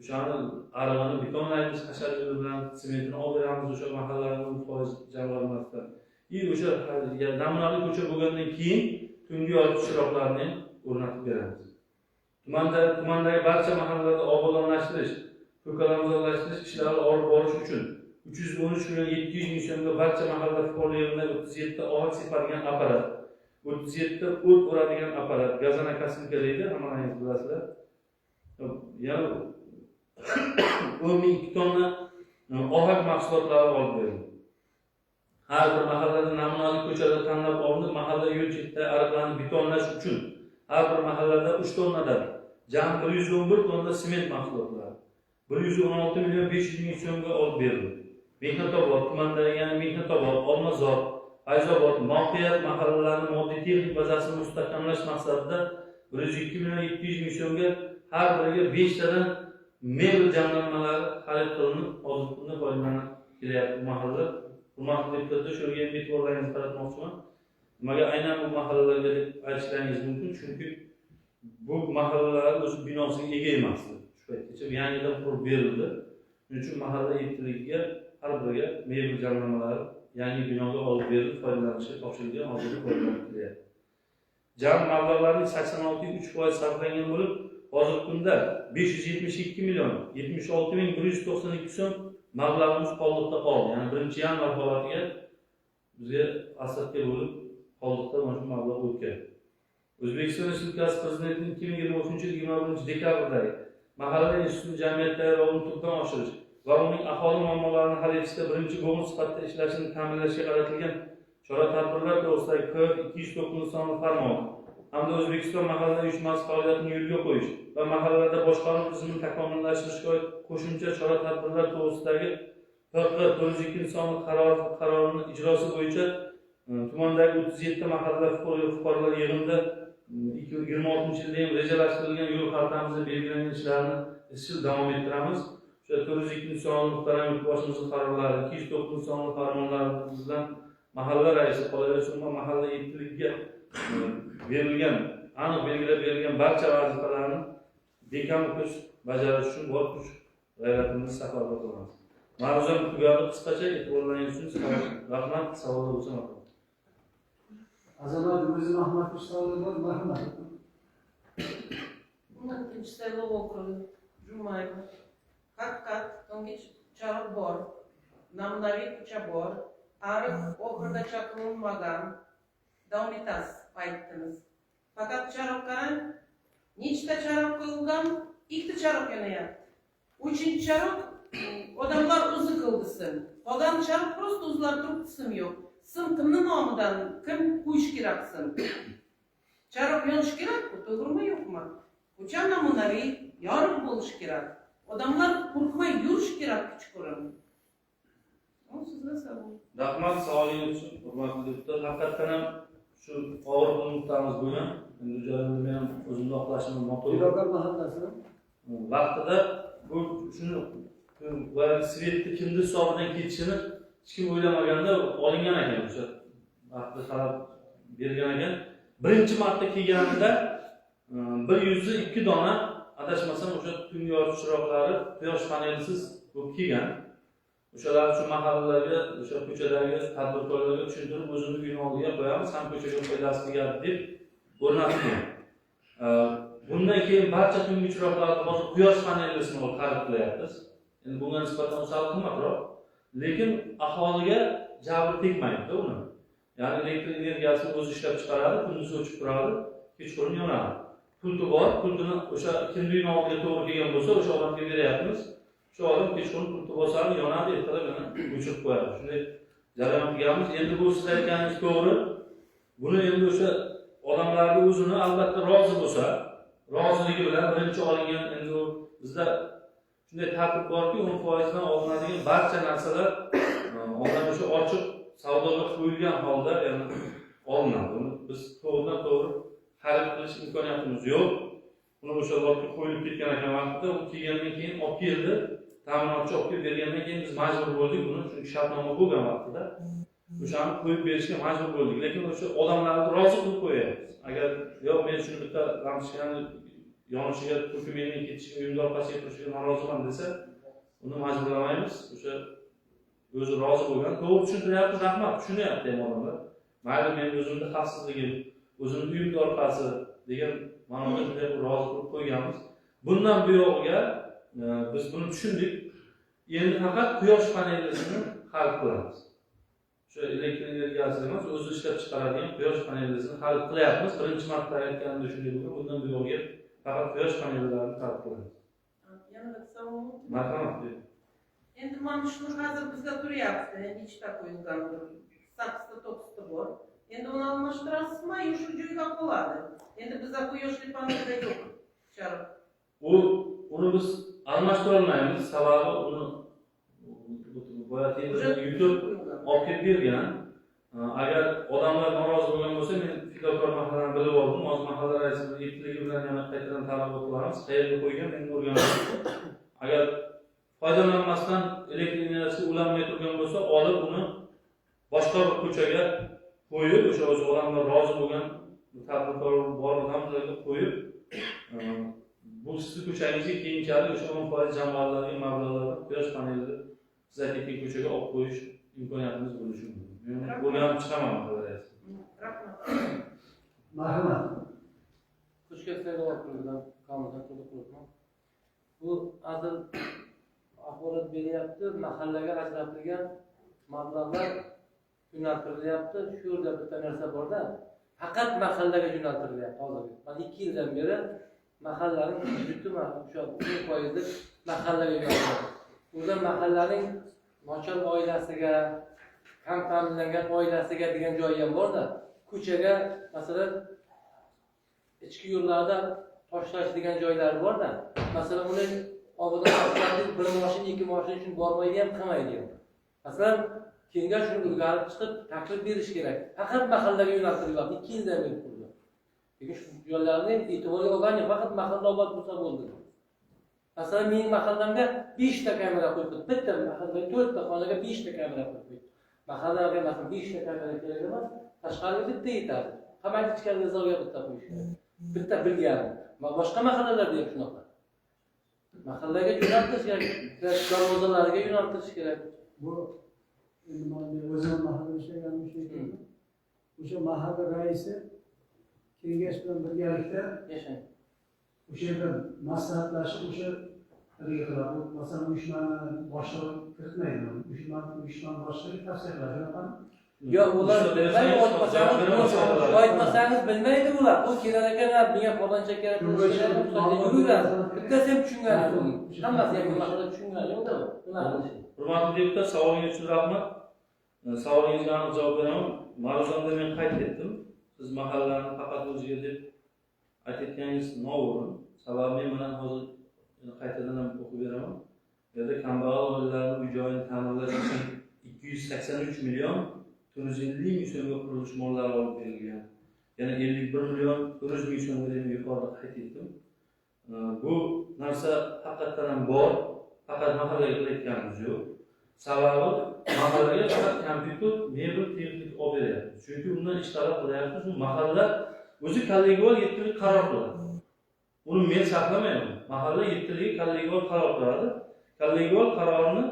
o'shani arig'ini betonlaymiz, hashar yo'li bilan sementini olib beramiz o'sha mahallalarning 10% jamg'armasidan. O'sha namunali ko'cha bo'lgandan keyin tungi yoritish chiroqlarini ham o'rnatib beramiz. Tumandagi barcha mahallalarda obodonlashtirish, ko'kalamzorlashtirish ishlari olib borish uchun 313 million 700 ming so'mga barcha mahalla fuqarolar yig'inida 37 ta og'och sepadigan apparat, 37 ta o't o'radigan apparat, gazana kasimka deydi, hammalaringiz bilasizlar. Yana 10,002 tonna ohak mahsulotlari olib berildi. Har bir mahallada namunali ko'chalar tanlab olinib, mahalla yo'l chetidagi ariqlarni betonlash uchun har bir mahallada 3 tonnadan jami 111 tonna sement mahsulotlari 116 million 500 ming so'mga olib berildi. Mehnatobod tumandagi yana Mehnatobod, Olmazor, Fayzobod, Mohiyat mahallalarini moddiy texnik bazasini mustahkamlash maqsadida 102 million 700 ming so'mga har biriga 5 tadan mebel jamlanmalari xarid qilinib, hozirgi kunda foydalanib kelyapti bu mahalla. Hurmatli deputatlar, shu yerga ham e'tiborlaringizni qaratmoqchiman. Nimaga aynan bu mahallalarga deb aytishlaringiz mumkin, chunki bu mahallalar o'z binosiga ega emasdi. Shu paytgacha yangidan qurib berildi. Shuning uchun mahalla yettiligiga har biriga mebel jamlanmalari yangi binoga olib berilib, foydalanishga topshirilgan, hozirda foydalanib kelyapti. Jami mablag'larning 86,3% sarflangan bo'lib, hozirgi kunda 572 million 76 ming 192 so'm mablag'imiz qoldiqda qoldi. Ya'ni 1-yanvar holatiga bizga asabga bo'lib qoldiqda mana shu mablag' o'tgan. O'zbekiston Respublikasi Prezidentining 2023-yil 21-dekabrdagi mahalla institutini jamiyat tayyorlovini tubdan oshirish va uning aholi muammolarini hal etishda birinchi bo'g'in sifatida ishlashini ta'minlashga qaratilgan chora-tadbirlar to'g'risidagi KF 209 sonli farmoni hamda O'zbekiston mahalla uyushmasi faoliyatini yo'lga qo'yish va mahallalarda boshqaruv tizimini takomillashtirishga oid qo'shimcha chora-tadbirlar to'g'risidagi PQ 402 sonli qarorini ijrosi bo'yicha tumandagi 37 mahalla fuqarolar yig'inida 2026-yilda ham rejalashtirilgan yo'l xaritamizda belgilangan ishlarni izchil davom ettiramiz. O'sha 402 sonli muhtaram yurtboshimizning qarorlari, 209 sonli farmonlarimiz bilan mahalla raisi, qolaversa umuman mahalla yettiligiga berilgan, aniq belgilab berilgan barcha vazifalarni bekam kuch bajarish uchun bor kuch g'ayratimizni safarbar qilamiz. Ma'ruzam tugadi, qisqacha e'tiborlaringiz uchun rahmat. Savollar bo'lsa marhamat. Azamat O'zim Ahmadovich savoli bor, marhamat. 12 saylov okrugi, Jumayeva. Haqiqat, tungi chiroq bor, namunaviy ko'cha bor, ariq oxirigacha qilinmagan. Davom etasiz, aytdingiz. Faqat chiroq qarang, nechta chiroq qo'yilgan? Ikkita chiroq yonyapti. Uchinchi chiroq odamlar o'zi qildi sim. Qolgan chiroq просто o'zlari turibdi, sim yo'q. Sim kimni nomidan, kim qo'yish kerak sim? Chiroq yonishi kerak-ku, to'g'rimi yo'qmi? Ko'cha namunaviy, yorug' bo'lishi kerak. Odamlar qo'rqmay yurishi kerak kechqurun. Bu sizga savol. Rahmat savolingiz uchun, hurmatli deputat. Haqiqatdan ham shu og'riq nuqtamiz bo'lgan. Endi joyimda men ham o'zimni oqlashim noto'g'ri. Fidokor mahallasi vaqtida bu shuni boyagi svetni kimni hisobidan ketishini hech kim o'ylamaganda olingan ekan, o'sha vaqtida talab bergan ekan. Birinchi marta kelganida 102 dona adashmasam o'sha tungi yoritish chiroqlari quyosh panelisiz bo'lib kelgan. O'shalar shu mahallalarga, o'sha ko'chadagi tadbirkorlarga tushuntirib, o'zini uyini oldiga qo'yamiz, ham ko'chaga foydasi tegadi deb o'rnatilgan. Bundan keyin barcha tungi chiroqlarni hozir quyosh panelisini olib xarid qilyapmiz. Endi bunga nisbatan sal qimmatroq, lekin aholiga jabr tegmaydi uni. Ya'ni elektr energiyasini o'zi ishlab chiqaradi, kunduzi o'chib turadi, kechqurun yonadi. Pulti bor, pultini o'sha kimni uyini oldiga to'g'ri kelgan bo'lsa, o'sha odamga beryapmiz. Shu odam kechqurun pulti bosadi, yonadi, ertalab yana o'chirib qo'yadi. Shunday jarayon qilganmiz. Endi bu siz aytganingiz to'g'ri. Buni endi o'sha odamlarni o'zini albatta rozi bo'lsa, roziligi bilan birinchi olingan, endi u bizda shunday tartib borki, 10% dan olinadigan barcha narsalar odam o'sha ochiq savdoga qo'yilgan holda ya'ni olinadi. Uni biz to'g'ridan to'g'ri xarid qilish imkoniyatimiz yo'q. Uni o'sha lotga qo'yilib ketgan ekan vaqtida, u kelgandan keyin olib keldi, ta'minotchi olib kelib bergandan keyin biz majbur bo'ldik buni, chunki shartnoma bo'lgan vaqtida o'shani qo'yib berishga majbur bo'ldik. Lekin o'sha odamlarni rozi qilib qo'yapmiz. Agar yo'q, men shuni bitta lampochkani yonishiga, to'kimini ketishiga, uyimni orqasiga turishiga noroziman desa, uni majburlamaymiz. O'sha o'zi rozi bo'lgan, to'g'ri tushuntiryapmiz, rahmat, tushunyapti ham odamlar. Mayli, men o'zimni xavfsizligim, o'zimni uyimni orqasi degan ma'noda shunday rozi qilib qo'yganmiz. Bundan buyog'iga biz buni tushundik. Endi faqat quyosh panelisini xarid qilamiz. O'sha elektr energiyasi emas, o'zi ishlab chiqaradigan quyosh panelisini xarid qilyapmiz. Birinchi marta aytganimda shunday bo'lgan. Bundan buyog'iga faqat quyosh panellarini xarid qilamiz. Yana bir savol. Marhamat. Endi mana shuni hozir bizda turyapti, nechta qo'yilgan, 8ta 9ta bor. Endi uni almashtirasizmi yo shu joyga qoladi? Endi bizda quyoshli panelda yo'q. Chiroq. Uni biz almashtira olmaymiz, sababi uni boya tenderni yutib olib kelib bergan. Agar odamlar norozi bo'lgan bo'lsa, men Fidokor mahallani bilib oldim. Hozir mahalla raisini epligi bilan yana qaytadan talab qilamiz. Qayerga qo'ygan, men o'rganaman. Agar foydalanmasdan elektr energiyasi ulanmay turgan bo'lsa, olib uni boshqa bir ko'chaga qo'yib, o'sha o'zi odamlar rozi bo'lgan tadbirkor bor odamlarga qo'yib, bu sizni ko'changizga keyinchalik o'sha 10% jamg'armalarga mablag'larni quyosh panelini siz aytgan ko'chaga olib qo'yish imkoniyatimiz bo'lishi mumkin. Men o'rganib chiqaman mahalla raisi. Rahmat. Marhamat. Xushkak saylov okrugidan Komiljon To'liqulov. Bu hozir axborot beryapti, mahallaga ajratilgan mablag'lar yo'naltirilyapti. Shu yerda bitta narsa borda, faqat mahallaga yo'naltirilyapti hozir. Mana 2 yildan beri mahallaning butun o'sha 10% mahallaga yo'naltiriladi. O'zda mahallaning nochor oilasiga, kam ta'minlangan oilasiga degan joyi ham borda. Ko'chaga, masalan, ichki yo'llarda toshlash degan joylari borda. Masalan, uni obodon bir mashina, 2 mashina uchun bormaydi ham, qilmaydi ham. Masalan, kengash shuni o'rganib chiqib taklif berish kerak. Faqat mahallaga yo'naltirilyapti 2 yildan beri pulni. Lekin shu yo'llarni e'tiborga olgan yo'q, faqat mahalla obod bo'lsa bo'ldi. Masalan, mening mahallamga 5 ta kamera qo'yib qo'ydi. Bitta mahallaga 4 ta xonaga 5 ta kamera qo'yib qo'ydi. Mahallaga masalan 5 ta kamera kerak emas, tashqariga bitta yetadi. Hamma ichkariga zalga bitta qo'yish kerak. Bitta bilgani. Boshqa mahallalarda ham shunaqa. Mahallaga yo'naltirish kerak, darvozalarga yo'naltirish kerak. Bu endi men o'zim mahallada ishlaganim shekilli. O'sha mahalla raisi kengash bilan birgalikda yashang. O'sha yerda maslahatlashib, o'sha haligi qiladi. Masalan, uyushmani boshlig'i kiritmaydi. Uyushmani boshlig'i tavsiya qiladi, shunaqami? Yo'q, ular aytmasangiz bilmaydi ular. U kelar ekan, menga faloncha kerak, yuraveradi. Bittasi ham tushungani yo'q. Hammasi ham mahalla tushungani yo'q-da. Nima qilish? Hurmatli deputat, savolingiz uchun rahmat. Savolingizga aniq javob beraman. Ma'ruzamda men qayd etdim. Siz mahallani faqat o'ziga deb aytayotganingiz noo'rin. Sababi men mana hozir qaytadan ham o'qib beraman. Bu yerda kambag'al oilalarning uy joyini ta'mirlash uchun 283 million 450 ming so'mga qurilish mollari olib berilgan. Yana 51 million 400 ming so'mga degan yuqorida qayd etdim. Bu narsa haqiqatdan ham bor, faqat mahallaga qilayotganimiz yo'q. Sababi mahallaga faqat kompyuter, mebel, texnik olib beryapmiz. Chunki undan ish talab qilyapmiz. U mahalla o'zi kollegial yettilik qaror qiladi. Uni men saqlamayman. Mahalla yettiligi kollegial qaror qiladi. Kollegial qarorini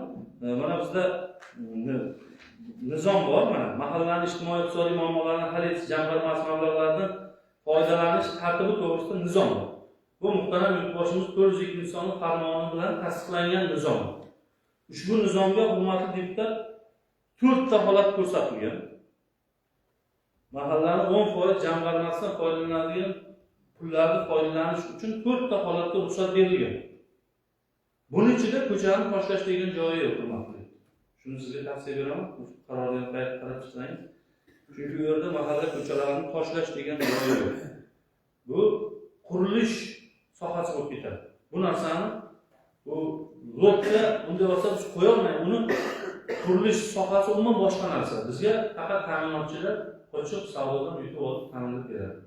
mana bizda nizom bor, mana mahallani ijtimoiy iqtisodiy muammolarini hal etish jamg'armasi mablag'laridan foydalanish tartibi to'g'risida nizom bor. Bu muhtaram yurtboshimiz 402 sonli farmoni bilan tasdiqlangan nizom. Ushbu nizomga hurmatli deputat 4 ta holat ko'rsatilgan. Mahallani 10% jamg'armasidan foydalanadigan pullarni foydalanish uchun 4 ta holatda ruxsat berilgan. Buning ichida ko'chani toshlash degan joyi yo'q, hurmatli. Shuni sizga tavsiya beraman, qarorni qarab chiqsangiz. Chunki u yerda mahalla ko'chalarini toshlash degan joyi yo'q. Bu qurilish sohasi bo'lib ketadi. Bu narsani bu lotga unday olsa biz qo'ya olmaymiz. Uni qurilish sohasi umuman boshqa narsa. Bizga faqat ta'minotchilar ochiq savdodan yutib olib ta'minlab beradi.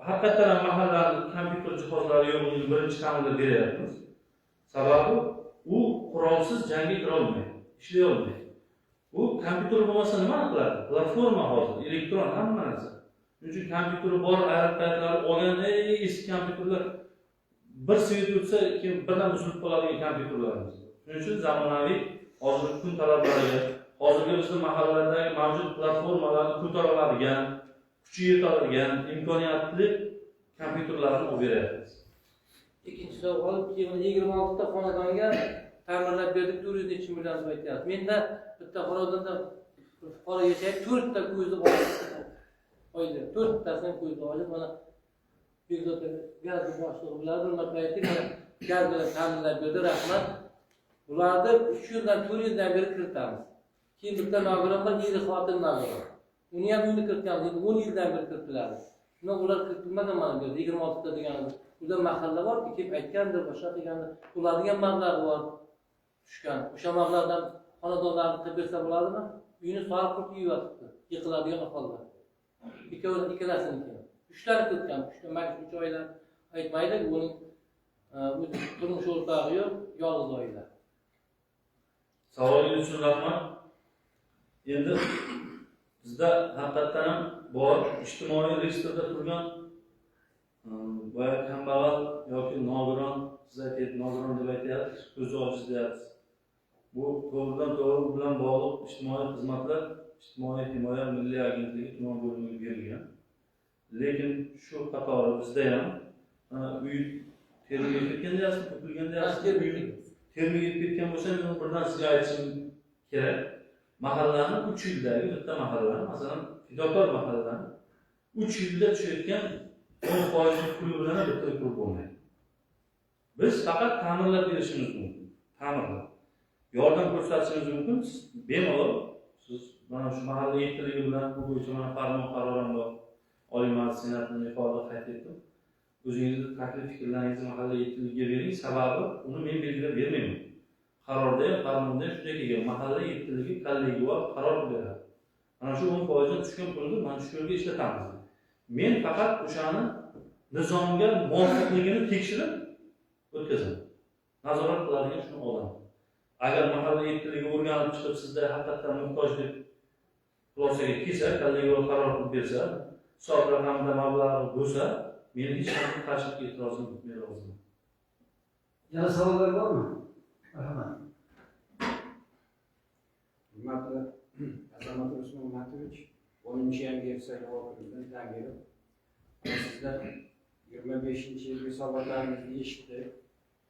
Haqiqatan ham mahallaning kompyuter jihozlari yo'qligini birinchi ta'minlab beryapmiz. Sababi u qurolsiz jangga kira olmaydi, ishlay olmaydi. U kompyuter bo'lmasa nima qiladi? Platforma hozir, elektron hamma narsa. Shuning uchun kompyuteri bor, ayrim paytlar olgan eski kompyuterlar bir svet o'tsa, keyin birdan uzilib qoladigan kompyuterlarimiz. Shuning uchun zamonaviy hozirgi kun talablariga, hozirgi bizning mahallalardagi mavjud platformalarni ko'tara oladigan, kuchi yetadigan, imkoniyatli kompyuterlarni olib beryapmiz. Ikkinchi savol, 26 ta xonadonga ta'mirlab berdik, 400 necha million deb aytyapsiz. Menda bitta xonadonda fuqaro yashaydi, 4 ta ko'zni oydi, 4 tasini ko'zni olib, mana Bekzod gaz boshlig'i bilan bir marta aytdik, mana gaz bilan ta'minlab berdi, rahmat. Bularni 3 yildan 4 yildan beri kiritamiz. Keyin bitta nogiron bor, eri xotin nogiron. Uni ham uyini kiritganmiz, endi 10 yildan beri kiritiladi. Nima ular kiritilmagan mana bu yerda 26 ta deganimiz. Ular mahalla borki, kelib aytgandir, boshqa qilgandir. Ularning ham mablag'i bor tushgan. O'sha mablag'dan xonadonlarni qilib bersa bo'ladimi? Uyini sariq qurt yeyapti, yiqiladigan ahvolda. Ikkalasini uchtani kiritgan, uchta mana uch oila aytmaydi, uning turmush o'rtog'i yo'q, yolg'iz oila. Savolingiz uchun rahmat. Endi bizda haqiqatdan ham bor ijtimoiy reyestrda turgan boya kambag'al yoki nogiron, siz aytyapsiz, nogiron deb aytyapsiz, ko'zi ojiz deyapsiz. Bu to'g'ridan to'g'ri bilan bog'liq ijtimoiy xizmatlar Ijtimoiy himoya milliy agentligi tuman bo'limiga berilgan. Lekin shu qatori bizda ham uy termiga ketgan deyapsiz, to'kilgan deyapsiz. Termiga yetib ketgan bo'lsa, men birdan sizga aytishim kerak. Mahallani 3 yildagi bitta mahallani, masalan, Fidokor mahallani 3 yilda tushayotgan 10% puli bilan bitta uy qurib bo'lmaydi. Biz faqat ta'mirlab berishimiz mumkin. Ta'mirlab. Yordam ko'rsatishimiz mumkin. Siz bemalol, siz mana shu mahalla yettiligi bilan bu bo'yicha mana farmon qarorim bor. Oliy Majlis Senatining yuqorida qayd etdim. O'zingizni taklif fikrlaringizni mahalla yettiligiga bering, sababi uni men belgilab bermayman. Qarorda ham, farmonda ham shunday kelgan. Mahalla yettiligi kollegial qaror beradi. Mana shu 10% tushgan pulni mana shu yerga ishlatamiz. Men faqat o'shani nizomga muvofiqligini tekshirib o'tkazaman. Nazorat qiladigan shuni odam. Agar mahalla yettiligi o'rganib chiqib sizda haqiqatdan muhtoj deb xulosaga kelsa, kollegial qaror qilib bersa, hisob raqamida mablag'i bo'lsa, meni hech qanday qarshilik e'tirozim yo'q. Yana savollar bormi? Marhamat. Hurmatli Azamat Usmonmatovich, 10-yangi saylov okrugidan Tangirov. Sizlar 25-yilgi hisobotlaringizni eshitdik.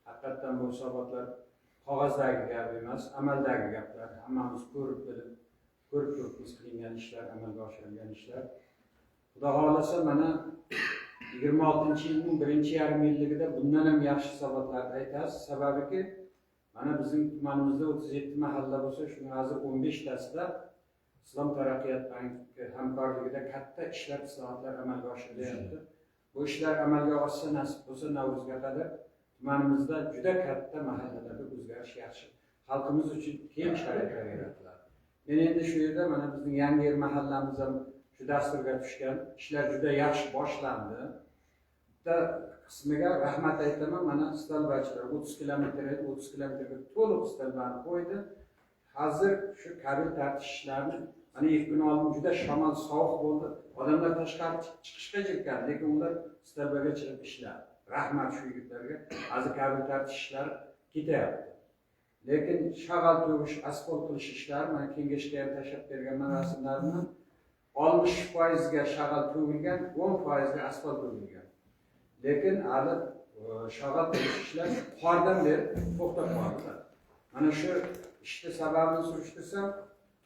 Haqiqatdan bu hisobotlar qog'ozdagi gap emas, amaldagi gaplar. Hammamiz ko'rib bilib, ko'rib turibmiz qilingan ishlar, amalga oshirilgan ishlar. Xudo xohlasa mana 26-yilning birinchi yarim yilligida bundan ham yaxshi hisobotlarni aytasiz. Sababiki mana bizning tumanimizda 37 mahalla bo'lsa, shuning hozir 15 tasida Islom taraqqiyot banki hamkorligida katta ishlar, islohotlar amalga oshirilyapti. Bu ishlar amalga oshsa, nasib bo'lsa Navro'zga qadar tumanimizda juda katta mahallalarda o'zgarish yaxshi, xalqimiz uchun keng sharoitlar yaratiladi. Men endi shu yerda mana bizning Yangiyer mahallamiz ham shu dasturga tushgan. Ishlar juda yaxshi boshlandi. Bitta qismiga rahmat aytaman, mana stalbachilar 30 kilometr edi, 30 kilometrga to'liq stalbani qo'ydi. Hozir shu kabel tartish ishlarini mana 2 kun oldin juda shamol sovuq bo'ldi. Odamlar tashqari chiqishga jirkandi, lekin ular stalbaga chiqib ishladi. Rahmat shu yigitlarga. Hozir kabel tartish ishlari ketyapti. Lekin shag'al to'kish, asfalt qilish ishlari mana kengashga ham tashlab berganman rasmlarini. 60% ga shag'al to'kilgan, 10% ga asfalt to'kilgan. Lekin hali shag'al to'kish ishlari qordan beri to'xtab qoldi. Mana shu ishni sababini surishtirsam,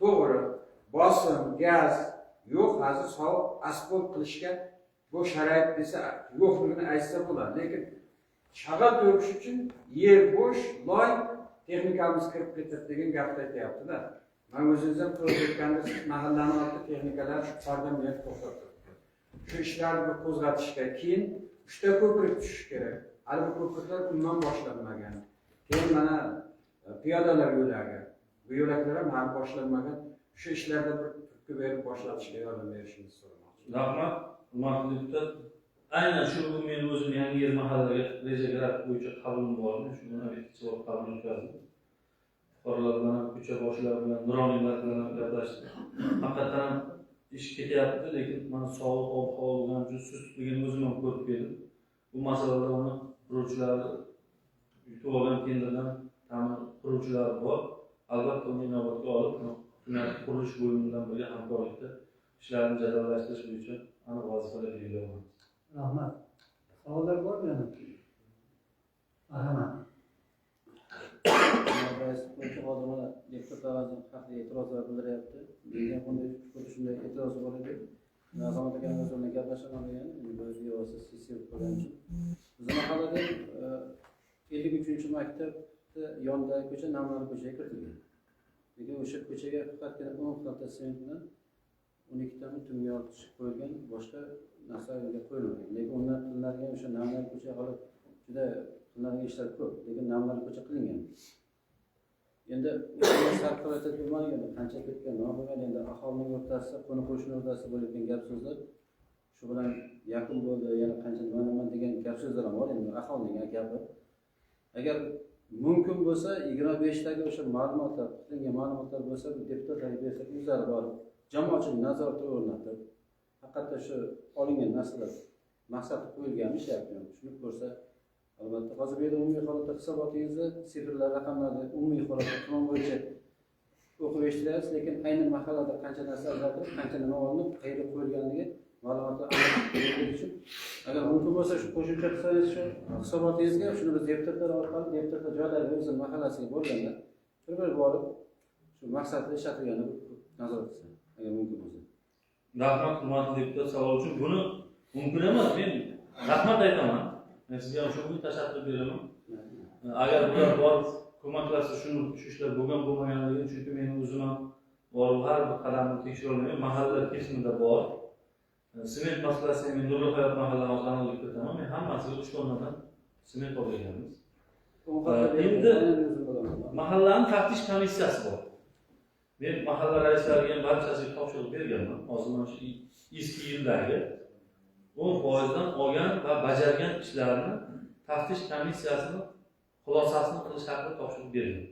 to'g'ri, bosim, gaz yo'q, hozir sovuq asfalt qilishga bu sharoit desa yo'qligini aytsa bo'ladi. Lekin shag'al to'kish uchun yer bo'sh, loy, texnikamiz kirib ketadi degan gapni aytyapti-da. Men o'zingiz ham ko'rib o'tgandasiz, mahallani oldida texnikalar shu qordan beri to'xtab turibdi. Shu ishlarni bir qo'zg'atishga, keyin 3 ta ko'prik tushishi kerak. Hali bu ko'priklar umuman boshlanmagan. Keyin mana piyodalar yo'lagi, bu yo'laklar ham hali boshlanmagan. Shu ishlarda bir turtki berib boshlatishga yordam berishingizni so'ramoqchiman. Rahmat, hurmatli deputat. Aynan shu men o'zim Yangiyer mahallaga reja grafik bo'yicha qabulim bor. Shu bilan qabul o'tkazdim. Fuqarolar bilan, ko'cha boshlar bilan, nuroniylar bilan gaplashdim. Haqiqatan ham ish ketyapti, lekin mana sovuq ob-havo bo'lgani uchun sustligini o'zim ham ko'rib keldim. Bu masalada uni quruvchilar yutib olgan tenderdan ta'min quruvchilar bor. Albatta uni inobatga olib, qurilish bo'limidan birga hamkorlikda ishlarni jadallashtirish bo'yicha aniq vazifalar belgilanadi. Rahmat. Savollar bormi yana? Marhamat. Rais bo'yicha hozir mana deputatlar haqida e'tirozlar bildiryapti. Menga ham xuddi shunday e'tiroz bor edi. Azamat akam o'zi bilan gaplashaman degan, endi bu bevosita sessiya bo'lgani uchun. Bizni mahallada 53-maktabni yonidagi ko'cha Namlari ko'chaga kiritilgan. Lekin o'sha ko'chaga faqatgina 10 xalta sement bilan 12 tami tungi oltish qo'yilgan, boshqa narsa unga qo'yilmagan. Lekin undan qilinadigan o'sha Namlari ko'cha hali juda qilinadigan ishlar ko'p, lekin Namlari ko'cha qilingan. Endi sarf xarajat bo'lmagan, qancha ketgan, nima bo'lgan, endi aholining o'rtasida, qo'ni qo'shni o'rtasida bo'layotgan gap so'zlar shu bilan yakun bo'ldi, yana qancha nima nima degan gap so'zlar ham bor, endi aholining gapi. Agar mumkin bo'lsa 25dagi o'sha ma'lumotlar, qilingan ma'lumotlar bo'lsa, deputatlarga bersak, o'zlari borib jamoatchilik nazorati o'rnatib, haqiqatda shu olingan narsalar maqsad qo'yilganmi, ishlayaptimi, shuni ko'rsa albatta. Hozir bu yerda umumiy holatda hisobotingizni sifrlar, raqamlarni umumiy holatda tuman bo'yicha o'qib eshitilyapsiz, lekin ayni mahallada qancha narsa ajratilib, qancha nima olinib, qayerga qo'yilganligi ma'lumotlar aniq uchun agar mumkin bo'lsa shu qo'shimcha qilsangiz shu hisobotingizga shuni biz deputatlar orqali deputatlar joylariga o'zini mahallasiga borganda bir-bir borib shu maqsadda ishlatilganini nazorat qilsa agar mumkin bo'lsa. Rahmat, hurmatli deputat, savol uchun. Buni mumkin emas, men rahmat aytaman. Men sizga ham shu tashabbus beraman. Agar bular borib ko'maklashsa, shuni shu ishlar bo'lgan bo'lmaganligini, chunki men o'zim ham borib har bir qadamni tekshira olmayman. Mahalla kesimida bor. Sement masalasini men Nurli Hayot mahallasi aniqlik kiritaman. Men hammasiga 3 tonnadan sement olganmiz. Endi mahallaning taftish komissiyasi bor. Men mahalla raislariga ham barchasiga topshiriq berganman. Hozir mana shu eski yildagi 10% dan olgan va bajargan ishlarni taftish komissiyasini xulosasini qilish haqida topshiriq bergan.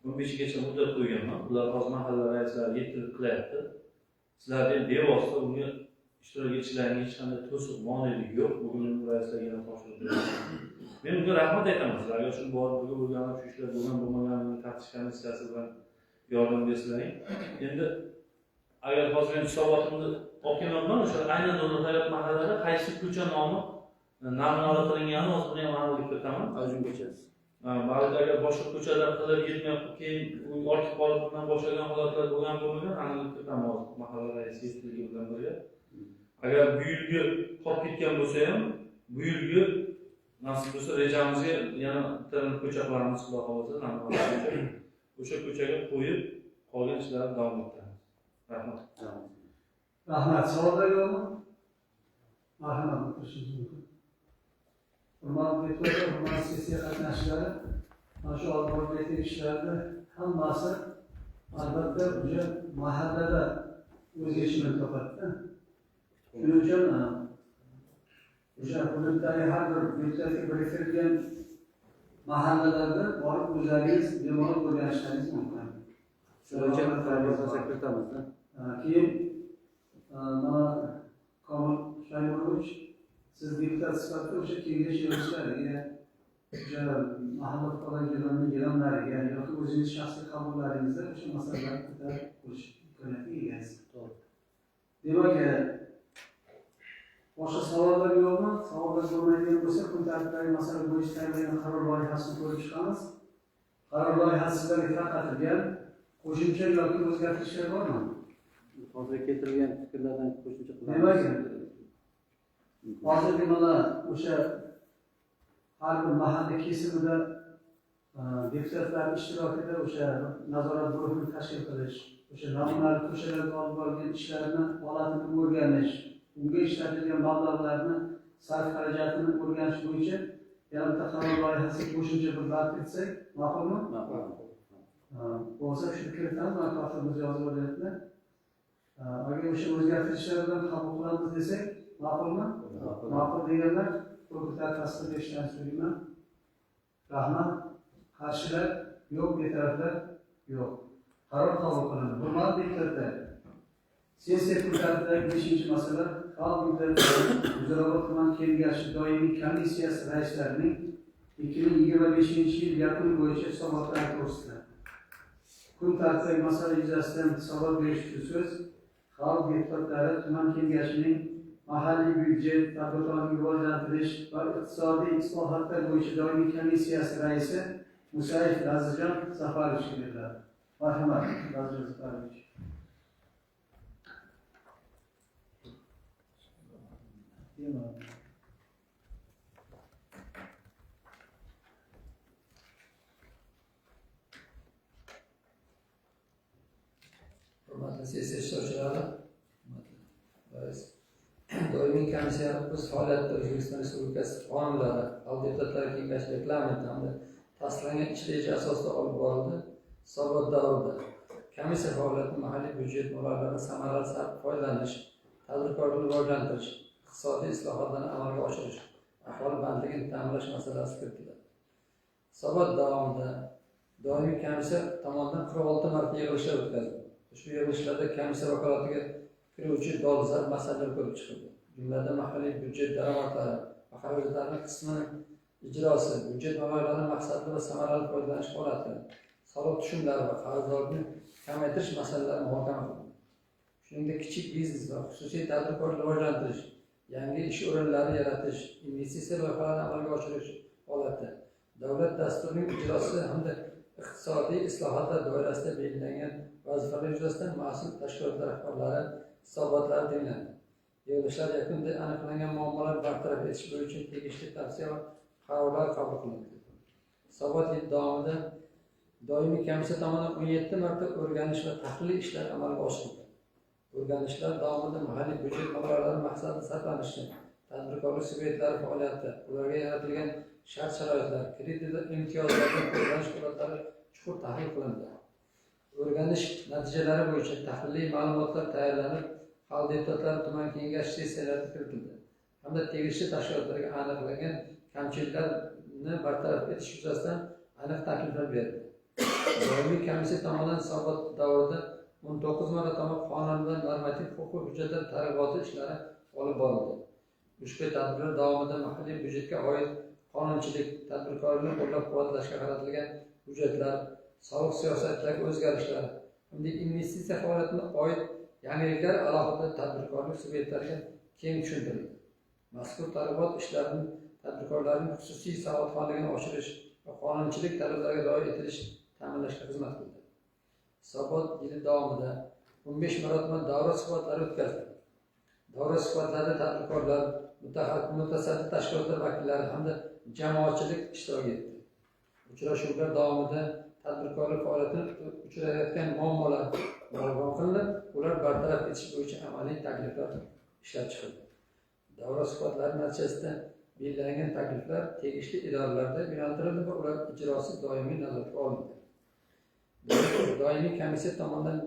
15gacha muddat qo'yganman. Ular hozir mahalla raislari yetilib qilyapti. Sizlar ham bevosita unga ishtirok etishlaringga hech qanday to'siq, monelik yo'q. Bugun raislarga yana topshiriq bergan. Men unga rahmat aytaman. Sizlarga shu borib birga o'rganib, shu ishlar bo'lgan bo'lmaganini taftish komissiyasi bilan yordam bersalaring. Endi agar hozir men hisobotimni olib kelmayapman, o'sha aynan Nurli Hayot mahallada qaysi ko'cha nomi namunali qilingani hozir buni ham aniqlik kiritaman. Ajun ko'chasi. Ba'zida agar boshqa ko'chalar qilib yetmayapti, keyin ortib qolib bundan boshlagan holatlar bo'lgan bo'lmagan, aniqlik kiritaman hozir mahalla raisi yetiligi bilan birga. Agar bu yilgi qolib ketgan bo'lsa ham, bu yilgi nasib bo'lsa rejamizga yana bitta ko'cha qilamiz, Xudo xohlasa, namunali ko'cha. O'sha ko'chaga qo'yib qolgan ishlarni davom ettiramiz. Rahmat. Rahmat. Savollar yo'qmi? Marhamat, o'tirishingiz mumkin. Hurmatli deputatlar, hurmatli sessiya qatnashchilari, mana shu olib borilayotgan ishlarni hammasi Albatta o'sha mahallada o'z yechimini topadi. Shuning uchun o'sha hududdagi har bir deputatga biriktirilgan mahallalarda borib o'zlaringiz bemalol o'rganishlaringiz mumkin. Keyin mana Komil Shaymurovich, siz deputat sifatida o'sha kengash yig'ilishlariga, o'sha mahalla fuqarolar yig'inlariga yoki o'zingiz shaxsiy qabullaringizda o'sha masalalarni ko'tarib qo'yish imkoniyatiga egasiz. Demak, boshqa savollar yo'qmi? Savollar bo'lmaydigan bo'lsa, kun tartibidagi masala bo'yicha tayyorlangan qaror loyihasini ko'rib chiqamiz. Qaror loyihasi sizlarga tarqatilgan. Qo'shimcha yoki o'zgartirishlar bormi? Hozir keltirilgan fikrlardan qo'shimcha qilamiz. Demak, hozirgi mana o'sha har bir mahalla kesimida deputatlar ishtirokida o'sha nazorat guruhini tashkil qilish, o'sha namunali ko'chalarda olib borilgan ishlarni holatini o'rganish, unga ishlatilgan mablag'larni sarf xarajatini o'rganish bo'yicha yana bitta qaror loyihasiga qo'shimcha bir band kiritsak, ma'qulmi? Ma'qul. Bo'lsa shuni kiritamiz, mana kotibimiz yozib olyapti. Agar o'sha o'zgartirishlar bilan qabul qilamiz desak, ma'qulmi? Ma'qul deganlar qo'l ko'tarib tasdiq berishlarini so'rayman. Rahmat. Qarshilar yo'q, betaraflar yo'q. Qaror qabul qilindi. Hurmatli deputatlar, sessiya kun tartibidagi 5-masala xalq deputatlari Muzrabot tuman kengashi doimiy komissiyasi raislarining 2025-yil yakuni bo'yicha hisobotlari to'g'risida. Kun tartibidagi masala yuzasidan hisobot berish uchun so'z xalq deputatlari tuman kengashining mahalliy byudjet, tadbirkorlikni rivojlantirish va iqtisodiy islohotlar bo'yicha doimiy komissiyasi raisi Musayev Lazizjon Safarovichga beriladi. Marhamat, Lazizjon Safarovich. Hurmatli sessiya ishtirokchilari, hurmatli rais, doimiy komissiya o'z faoliyatida O'zbekiston Respublikasi qonunlari, xalq deputatlari kengashi reglamenti hamda tasdiqlangan ish reja asosida olib borildi. Hisobot davrida komissiya faoliyati mahalliy byudjet mablag'laridan samarali foydalanish, tadbirkorlikni rivojlantirish, iqtisodiy islohotlarni amalga oshirish, aholi bandligini ta'minlash masalasi kiritildi. Hisobot davomida doimiy komissiya tomonidan 46 marta yig'ilishlar o'tkazildi. Ushbu yig'ilishlarda komissiya vakolatiga kiruvchi dolzarb masalalar ko'rib chiqildi. Jumladan, mahalliy byudjet daromadlari va xarajatlarining qismini ijrosi, byudjet mablag'laridan maqsadli va samarali foydalanish holati, soliq tushumlari va qarzdorlikni kamaytirish masalalari muhokama qilindi. Shuningdek, kichik biznes va xususiy tadbirkorlikni rivojlantirish, yangi ish o'rinlari yaratish, investitsiya loyihalarini amalga oshirish holati, davlat dasturining ijrosi hamda iqtisodiy islohotlar doirasida belgilangan vazifalar yuzasidan mas'ul tashkilotlar rahbarlari hisobotlari tinglandi. Yig'ilishlar yakunida aniqlangan muammolar bartaraf etish bo'yicha tegishli tavsiya va qarorlar qabul qilindi. Hisobot yil davomida doimiy komissiya tomonidan 17 marta o'rganish va tahliliy ishlar amalga oshirildi. O'rganishlar davomida mahalliy byudjet mablag'lari maqsadli sarflanishi, tadbirkorlik subyektlari faoliyati, ularga yaratilgan shart-sharoitlar, kredit va imtiyozlardan foydalanish holatlari chuqur tahlil qilindi. O'rganish natijalari bo'yicha tahliliy ma'lumotlar tayyorlanib, xalq deputatlari tuman kengashi sessiyalarida kiritildi hamda tegishli tashkilotlarga aniqlangan kamchiliklarni bartaraf etish yuzasidan aniq takliflar berildi. Doimiy komissiya tomonidan hisobot davrida 19 marotaba qonun va normativ huquqiy hujjatlar targ'iboti ishlari olib borildi. Ushbu tadbirlar davomida mahalliy byudjetga oid qonunchilik, tadbirkorlikni qo'llab-quvvatlashga qaratilgan hujjatlar, soliq siyosatidagi o'zgarishlar hamda investitsiya faoliyatiga oid yangiliklar alohida tadbirkorlik subyektlariga keng tushuntirildi. Mazkur targ'ibot ishlarining tadbirkorlarning xususiy savodxonligini oshirish va qonunchilik talablariga rioya etilish ta'minlashga xizmat qildi. Hisobot yili davomida 15 marotaba davra suhbatlari o'tkazildi. Davra suhbatlarida tadbirkorlar, mutasaddi tashkilotlar vakillari hamda jamoatchilik ishtirok etdi. Uchrashuvlar davomida tadbirkorlik faoliyatini uchrayotgan muammolar muhokama qilinib, ular bartaraf etish bo'yicha amaliy takliflar ishlab chiqildi. Davra suhbatlari natijasida belgilangan takliflar tegishli idoralarda yo'naltirildi va ular ijrosi doimiy nazoratga olindi. Doimiy komissiya tomonidan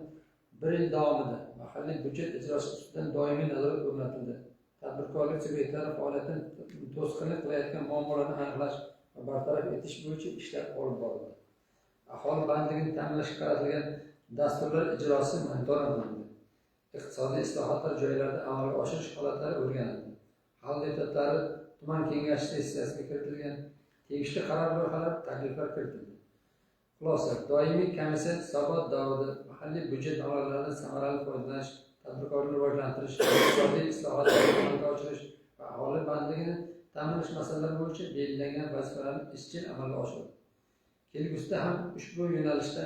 bir yil davomida mahalliy byudjet ijrosi ustidan doimiy nazorat o'rnatildi. Tadbirkorlik subyektlari faoliyatini to'sqinlik qilayotgan muammolarni aniqlash va bartaraf etish bo'yicha ishlar olib borildi. Aholi bandligini ta'minlashga qaratilgan dasturlar ijrosi monitoring qilindi. Iqtisodiy islohotlar joylarda amalga oshirish holatlari o'rganildi. Xalq deputatlari tuman kengashi sessiyasiga kiritilgan tegishli qaror loyihalari, takliflar kiritildi. Xulosa, doimiy komissiya hisobot davrida mahalliy byudjet mablag'laridan samarali foydalanish, tadbirkorlikni rivojlantirish, iqtisodiy islohotlarni amalga oshirish va aholi bandligini ta'minlash masalalari bo'yicha belgilangan vazifalarni izchil amalga oshirdi. Kelgusida ham ushbu yo'nalishda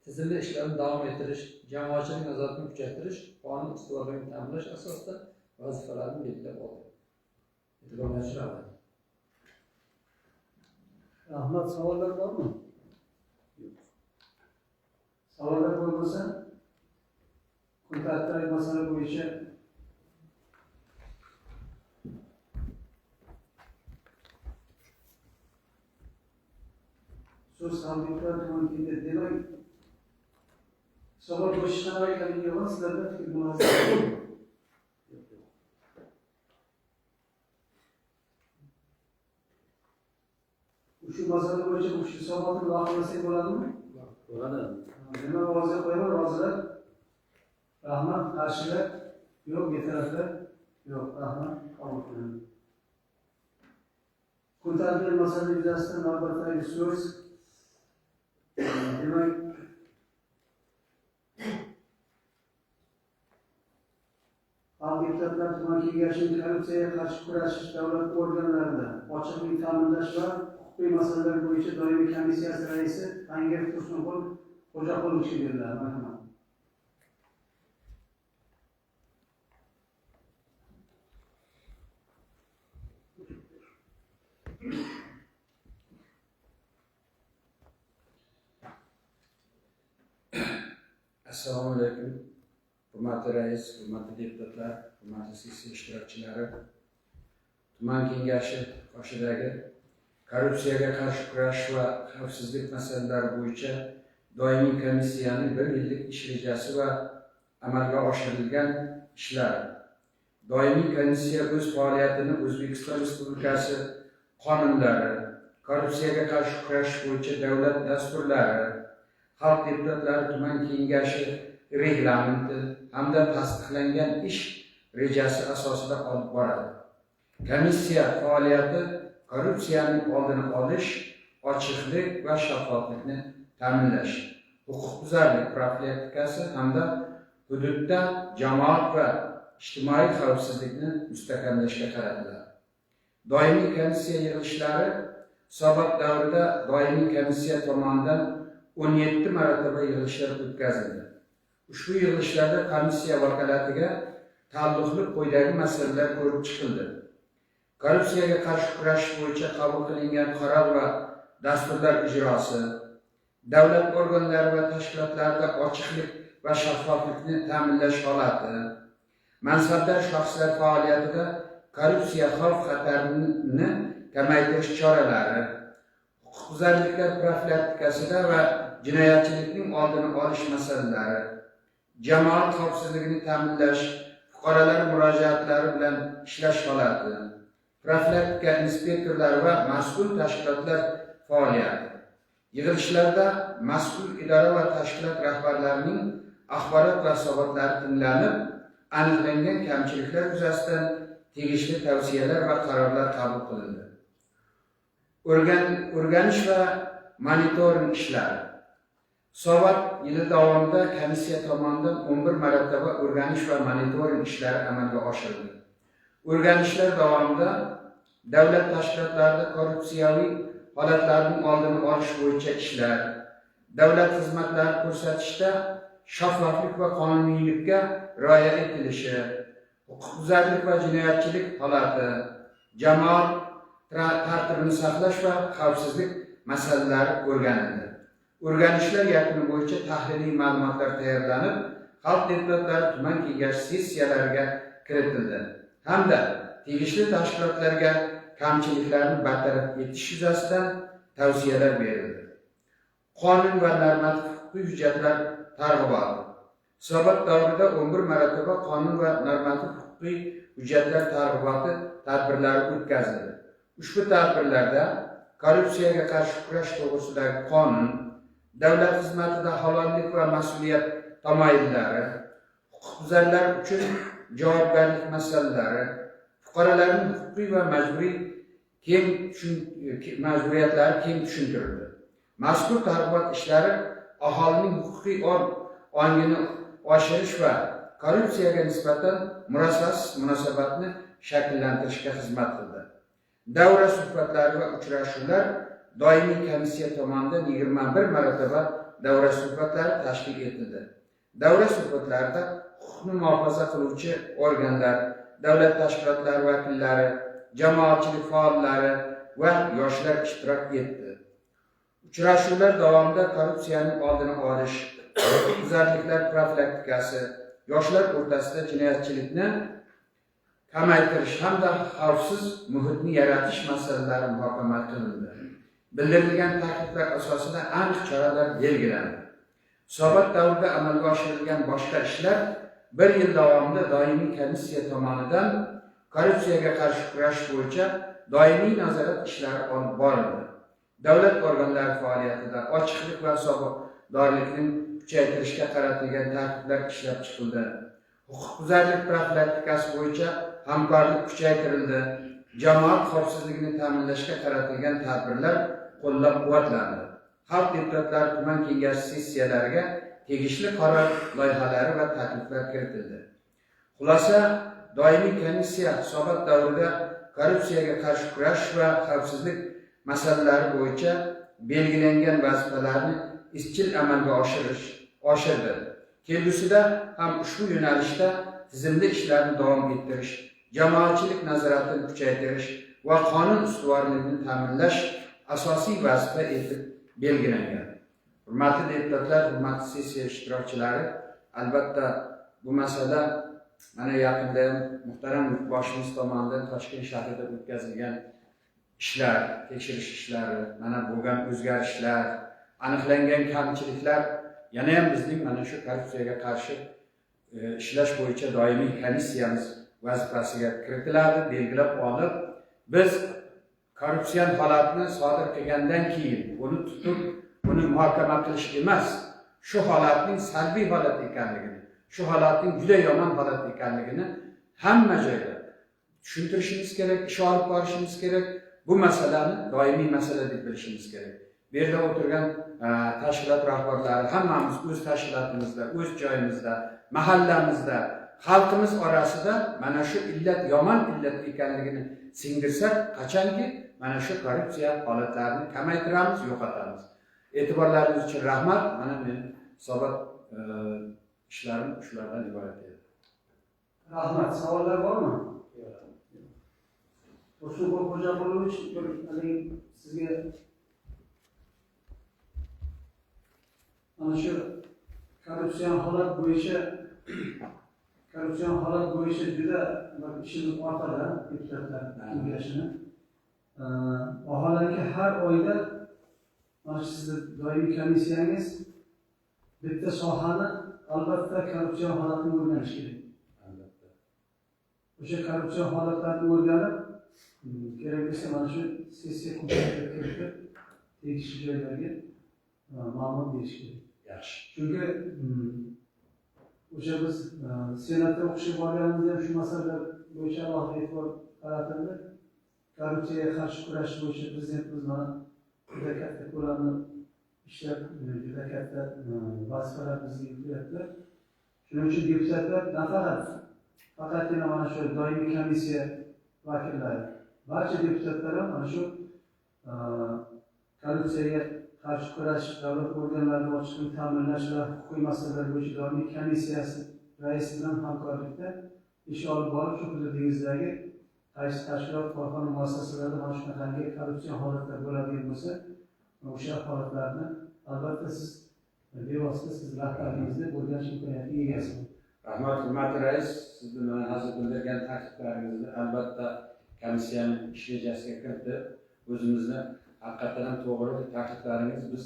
tizimli ishlarni davom ettirish, jamoatchilik nazoratini kuchaytirish, qonun ustuvorligini ta'minlash asosida vazifalarni belgilab oldi. E'tiboringiz uchun rahmat. Rahmat. Savollar bormi? Savollar bo'lmasa, kun tartibidagi masala bo'yicha so'z xalq deputatlari tuman kengashi. Demak, hisobot bo'yicha qanaqa ekanligi yo'q, sizlarda fikr mulohaza yo'q. Shu masala bo'yicha shu hisobotni ma'qullasak bo'ladimi? Bo'ladi. Nima rozi qo'yaman, rozilar? Rahmat. Qarshilar? Yo'q, betaraflar? Yo'q, rahmat. Qabul qilindi. Kun tartibi masala yuzasidan navbatdagi so'z, demak, Xalq deputatlari tuman kengashining korrupsiyaga qarshi kurashish davlat organlarida ochiqlik ta'minlash va huquqiy masalalar bo'yicha doimiy komissiyasi raisi Tangirov Tursunqul Xo'jaqulovichga beriladi. Marhamat. Assalomu alaykum. Hurmatli rais, hurmatli deputatlar, hurmatli sessiya ishtirokchilari. Tuman kengashi qoshidagi korrupsiyaga qarshi kurash va xavfsizlik masalalari bo'yicha doimiy komissiyaning bir yillik ish rejasi va amalga oshirilgan ishlar. Doimiy komissiya o'z faoliyatini O'zbekiston Respublikasi qonunlari, korrupsiyaga qarshi kurashish bo'yicha davlat dasturlari, xalq deputatlari tuman kengashi reglamenti hamda tasdiqlangan ish rejasi asosida olib boradi. Komissiya faoliyati korrupsiyaning oldini olish, ochiqlik va shaffoflikni ta'minlash, huquqbuzarlik profilaktikasi hamda hududda jamoat va ijtimoiy xavfsizlikni mustahkamlashga qaratiladi. Doimiy komissiya yig'ilishlari hisobot davrida doimiy komissiya tomonidan 17 marotaba yig'ilishlar o'tkazildi. Ushbu yig'ilishlarda komissiya vakolatiga taalluqli quyidagi masalalar ko'rib chiqildi. Korrupsiyaga qarshi kurashish bo'yicha qabul qilingan qaror va dasturlar ijrosi, davlat organlari va tashkilotlarida ochiqlik va shaffoflikni ta'minlash holati, mansabdor shaxslar faoliyatida korrupsiya xavf-xatarini kamaytirish choralari, huquqbuzarliklar profilaktikasida va jinoyatchilikning oldini olish masalalari, jamoat xavfsizligini ta'minlash, fuqarolar murojaatlari bilan ishlash holati, profilaktika inspektorlari va mas'ul tashkilotlar faoliyati. Yig'ilishlarda mas'ul idora va tashkilot rahbarlarining axborot va hisobotlari tinglanib, aniqlangan kamchiliklar yuzasidan tegishli tavsiyalar va qarorlar qabul qilindi. O'rganish va monitoring ishlari. Hisobot yili davomida komissiya tomonidan 11 marotaba o'rganish va monitoring ishlari amalga oshirildi. O'rganishlar davomida davlat tashkilotlarida korrupsiyaviy holatlarning oldini olish bo'yicha ishlar, davlat xizmatlari ko'rsatishda shaffoflik va qonuniylikka rioya etilishi, huquqbuzarlik va jinoyatchilik holati, jamoat tartibini saqlash va xavfsizlik masalalari o'rganildi. O'rganishlar yakuni bo'yicha tahliliy ma'lumotlar tayyorlanib, xalq deputatlari tuman kengashi sessiyalariga kiritildi hamda tegishli tashkilotlarga kamchiliklarni bartaraf etish yuzasidan tavsiyalar berildi. qonun va normativ huquqiy hujjatlar targ'iboti. Hisobot davrida 11 marotaba qonun va normativ huquqiy hujjatlar targ'iboti tadbirlari o'tkazildi. Ushbu tadbirlarda korrupsiyaga qarshi kurash to'g'risidagi qonun, davlat xizmatida halollik va mas'uliyat tamoyillari, huquqbuzarlar uchun javobgarlik masalalari, fuqarolarning huquqiy va majburiyatlari keng tushuntirildi. Mazkur targ'ibot ishlari aholining huquqiy ongini oshirish va korrupsiyaga nisbatan murosasiz munosabatni shakllantirishga xizmat qildi. Davra suhbatlari va uchrashuvlar doimiy komissiya tomonidan 21 marotaba davra suhbatlari tashkil etildi. Davra suhbatlarida huquqni muhofaza qiluvchi organlar, davlat tashkilotlari vakillari, jamoatchilik faollari va yoshlar ishtirok etdi. Uchrashuvlar davomida korrupsiyaning oldini olish, huquqbuzarliklar profilaktikasi, yoshlar o'rtasida jinoyatchilikni kamaytirish hamda xavfsiz muhitni yaratish masalalari muhokama qilindi. Bildirilgan takliflar asosida aniq choralar belgilandi. Hisobot davrida amalga oshirilgan boshqa ishlar bir yil davomida doimiy komissiya tomonidan korrupsiyaga qarshi kurash bo'yicha doimiy nazorat ishlari olib borildi. Davlat organlari faoliyatida ochiqlik va hisobotdorlikni kuchaytirishga qaratilgan tartiblar ishlab chiqildi. Huquqbuzarlik profilaktikasi bo'yicha hamkorlik kuchaytirildi. Jamoat xavfsizligini ta'minlashga qaratilgan tadbirlar qo'llab-quvvatlandi. Xalq deputatlari tuman kengashi sessiyalariga tegishli qaror loyihalari va takliflar kiritildi. Xulosa, doimiy komissiya hisobot davrida korrupsiyaga qarshi kurash va xavfsizlik masalalari bo'yicha belgilangan vazifalarni izchil amalga oshirdi. Kelgusida ham ushbu yo'nalishda tizimli ishlarni davom ettirish, jamoatchilik nazoratini kuchaytirish va qonun ustuvorligini ta'minlash asosiy vazifa etib belgilangan. Hurmatli deputatlar, hurmatli sessiya ishtirokchilari, albatta bu masala mana yaqinda ham muhtaram yurtboshimiz tomonidan Toshkent shahrida o'tkazilgan ishlar, tekshirish ishlari, mana bo'lgan o'zgarishlar, aniqlangan kamchiliklar yana ham bizning mana shu korrupsiyaga qarshi ishlash bo'yicha doimiy komissiyamiz vazifasiga kiritiladi, belgilab olib, biz korrupsion holatni sodir qilgandan keyin uni tutib, uni muhokama qilish emas, shu holatning salbiy holat ekanligini, shu holatning juda yomon holat ekanligini hamma joyda tushuntirishimiz kerak, ish olib borishimiz kerak. Bu masalani doimiy masala deb bilishimiz kerak. Bu yerda o'tirgan tashkilot rahbarlari hammamiz o'z tashkilotimizda, o'z joyimizda, mahallamizda, xalqimiz orasida mana shu illat yomon illat ekanligini singdirsak, qachonki mana shu korrupsiya holatlarini kamaytiramiz, yo'qotamiz. E'tiborlaringiz uchun rahmat. Mana men hisobot ishlarim shulardan iborat edi. Rahmat. Savollar bormi? Tursunqul Xo'jaqulovich, sizga mana shu korrupsion holat bo'yicha juda bir ishimiz orqada deputatlar kengashini. Vaholanki har oyda mana shu sizni doimiy komissiyangiz bitta sohani albatta korrupsion holatni o'rganish kerak. Albatta. O'sha korrupsion holatlarni o'rganib, kerak bo'lsa mana shu sessiya kunlariga kiritib, tegishli joylarga ma'lumot berish kerak. Yaxshi. Chunki o'sha biz Senatda o'qishga borganimizda ham shu masalalar bo'yicha alohida e'tibor qaratildi. Korrupsiyaga qarshi kurashish bo'yicha prezidentimiz mana juda katta ko'lamli ishlar, juda katta vazifalar bizga yuklayapti. Shuning uchun deputatlar nafaqat faqatgina mana shu doimiy komissiya vakillari, barcha deputatlar ham mana shu korrupsiyaga qarshi kurash, davlat organlarini ochiqlikni ta'minlash va huquqiy masalalar bo'yicha doimiy komissiyasi raisi bilan hamkorlikda ish olib borib, shu hududingizdagi qaysi tashkilot, korxona, muassasalarda mana shunaqangi korrupsion holatlar bo'ladigan bo'lsa, o'sha holatlarni albatta siz bevosita siz rahbaringizda o'rganish imkoniyatiga egasiz. Rahmat, hurmatli rais, sizni mana hozir bildirgan takliflaringizni albatta komissiyaning ish rejasiga kiritib, o'zimizni haqiqatan ham to'g'ri takliflaringiz biz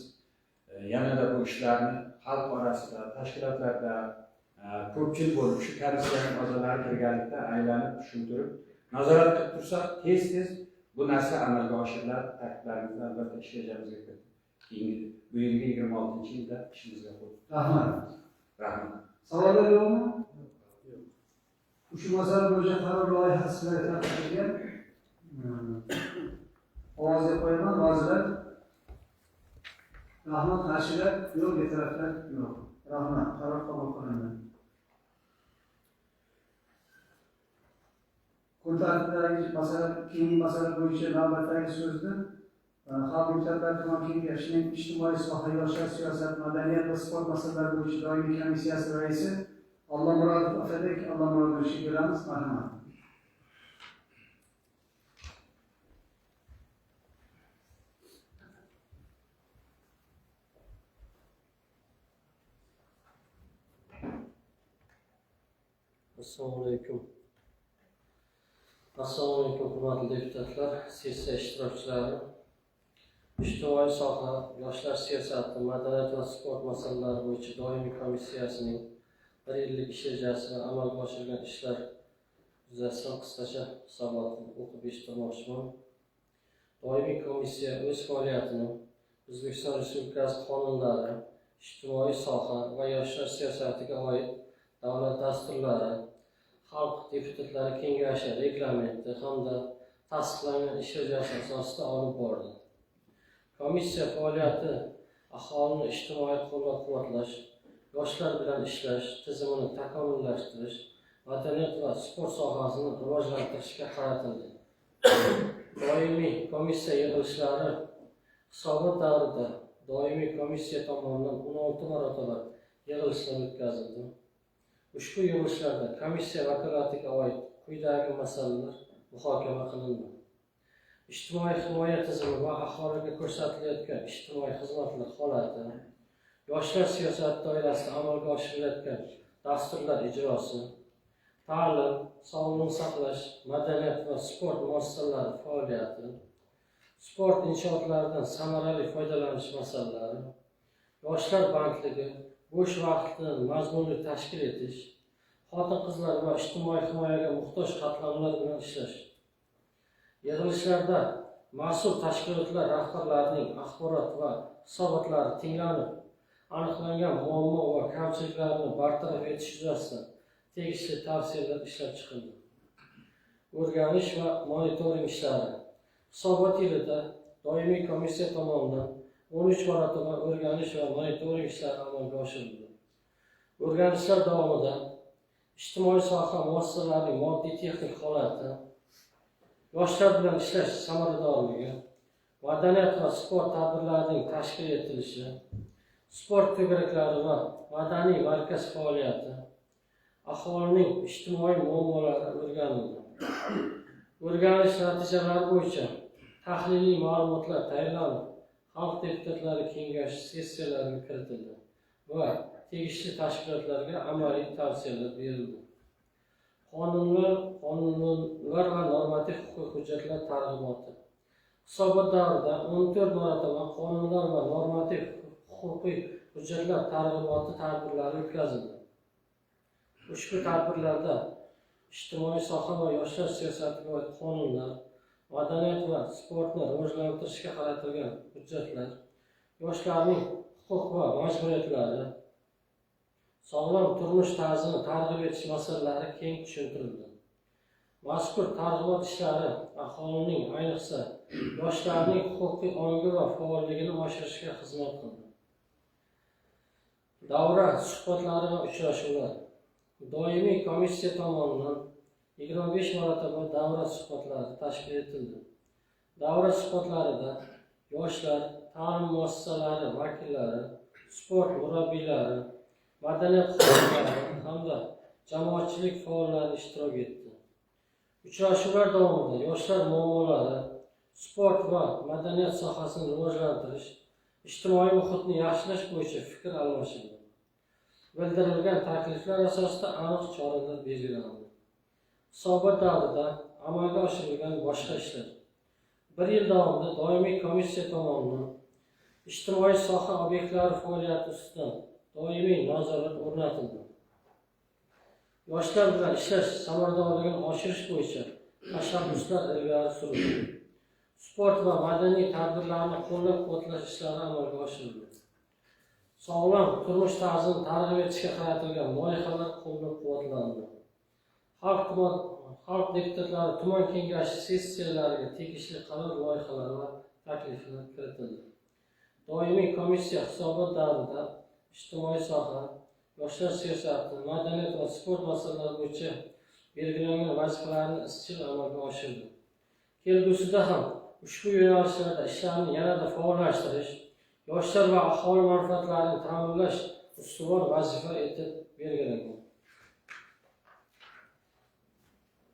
Yanada bu ishlarni xalq orasida, tashkilotlarda ko'pchilik bo'lib shu komissiyaning a'zolari birgalikda aylanib tushuntirib, nazorat qilib tursak, tez-tez bu narsa amalga oshiriladi. Takliflarimizni albatta ish rejamizga kiritib, keyingi bu yilgi 26-yilda ishimizga qo'ydik. Rahmat. Rahmat. Savollar yo'qmi? Ushbu masala bo'yicha qaror loyihasi sizlarga taqdim etilgan. Ovozga qo'yaman. Rozilar? Rahmat. Qarshilar? Yo'q. Betaraflar? Yo'q. Rahmat. Qaror qabul qilindi. Kun tartibidagi masala, keyingi masala bo'yicha navbatdagi so'zni Xalq deputatlari tuman kengashining ijtimoiy soha, yoshlar siyosati, madaniyat va sport masalalari bo'yicha doimiy komissiyasi raisi Allomurodov Otabek Allomurodovichga beramiz. Marhamat. Assalomu alaykum. Assalomu alaykum, hurmatli deputatlar, sessiya ishtirokchilari. Ijtimoiy soha, yoshlar siyosati, madaniyat va sport masalalari bo'yicha doimiy komissiyasining bir yillik ish rejasi va amalga oshirilgan ishlar yuzasidan qisqacha hisobotni o'qib eshittirmoqchiman. Doimiy komissiya o'z faoliyatini O'zbekiston Respublikasi qonunlari, ijtimoiy soha va yoshlar siyosatiga oid davlat dasturlari, Xalq deputatlari kengashi reglamenti hamda tasdiqlangan ish rejasi asosida olib bordi. Komissiya faoliyati aholini ijtimoiy qo'llab-quvvatlash, yoshlar bilan ishlash tizimini takomillashtirish, madaniyat va sport sohasini rivojlantirishga qaratildi. Doimiy komissiya yig'ilishlari hisobot davrida doimiy komissiya tomonidan 16 marotaba yig'ilishlar o'tkazildi. Ushbu yig'ilishlarda komissiya vakolatiga oid quyidagi masalalar muhokama qilindi. Ijtimoiy himoya tizimi va aholiga ko'rsatilayotgan ijtimoiy xizmatlar holati, yoshlar siyosati doirasida amalga oshirilayotgan dasturlar ijrosi, ta'lim, sog'liqni saqlash, madaniyat va sport muassasalari faoliyati, sport inshootlaridan samarali foydalanish masalalari, yoshlar bandligi, bo'sh vaqtini mazmunli tashkil etish, xotin-qizlar va ijtimoiy himoyaga muhtoj qatlamlar bilan ishlash. Yig'ilishlarda mas'ul tashkilotlar rahbarlarining axborot va hisobotlari tinglanib, aniqlangan muammo va kamchiliklarni bartaraf etish yuzasidan tegishli tavsiyalar ishlab chiqildi. O'rganish va monitoring ishlari. Hisobot yilida doimiy komissiya tomonidan 13 marotaba o'rganish va monitoring ishlari amalga oshirildi. O'rganishlar davomida ijtimoiy soha muassasalarining moddiy-texnik holati, yoshlar bilan ishlash samaradorligi, madaniyat va sport tadbirlarining tashkil etilishi, sport to'garaklari va madaniy markaz faoliyati, aholining ijtimoiy muammolari o'rganildi. O'rganish natijalari bo'yicha tahliliy ma'lumotlar tayyorlanib, Xalq deputatlari kengashi sessiyalariga kiritildi va tegishli tashkilotlarga amaliy tavsiyalar berildi. Qonunlar va normativ huquqiy hujjatlar targ'iboti. Hisobot davrida 14 marotaba qonunlar va normativ huquqiy hujjatlar targ'iboti tadbirlari o'tkazildi. Ushbu tadbirlarda ijtimoiy soha va yoshlar siyosatiga oid qonunlar, madaniyat va sportni rivojlantirishga qaratilgan hujjatlar, yoshlarning huquq va majburiyatlari, sog'lom turmush tarzini targ'ib etish masalalari keng tushuntirildi. Mazkur targ'ibot ishlari aholining, ayniqsa yoshlarning huquqiy ongi va faolligini oshirishga xizmat qildi. Davra suhbatlari va uchrashuvlar. Doimiy komissiya tomonidan 25 marotaba davra suhbatlari tashkil etildi. Davra suhbatlarida yoshlar, ta'lim muassasalari vakillari, sport murabbiylari, madaniyat xodimlari hamda jamoatchilik faollari ishtirok etdi. Uchrashuvlar davomida yoshlar muammolari, sport va madaniyat sohasini rivojlantirish, ijtimoiy muhitni yaxshilash bo'yicha fikr almashildi. Bildirilgan takliflar asosida aniq choralar belgilandi. Hisobot davrida amalga oshirilgan boshqa ishlar. Bir yil davomida doimiy komissiya tomonidan Ijtimoiy soha obyektlari faoliyati ustidan doimiy nazorat o'rnatildi. Yoshlar bilan ishlash samaradorligini oshirish bo'yicha tashabbuslar ilgari surildi. Sport va madaniy tadbirlarni qo'llab-quvvatlash ishlari amalga oshirildi. Sog'lom turmush tarzini targ'ib etishga qaratilgan loyihalar qo'llab-quvvatlandi. Xalq deputatlari tuman kengashi sessiyalariga tegishli qaror loyihalari va takliflar kiritildi. Doimiy komissiya hisobot davrida ijtimoiy soha, yoshlar siyosati, madaniyat va sport masalalari bo'yicha belgilangan vazifalarni izchil amalga oshirdi. Kelgusida ham ushbu yo'nalishlarda ishlarni yanada faollashtirish, yoshlar va aholi manfaatlarini ta'minlash ustuvor vazifa etib belgilangan.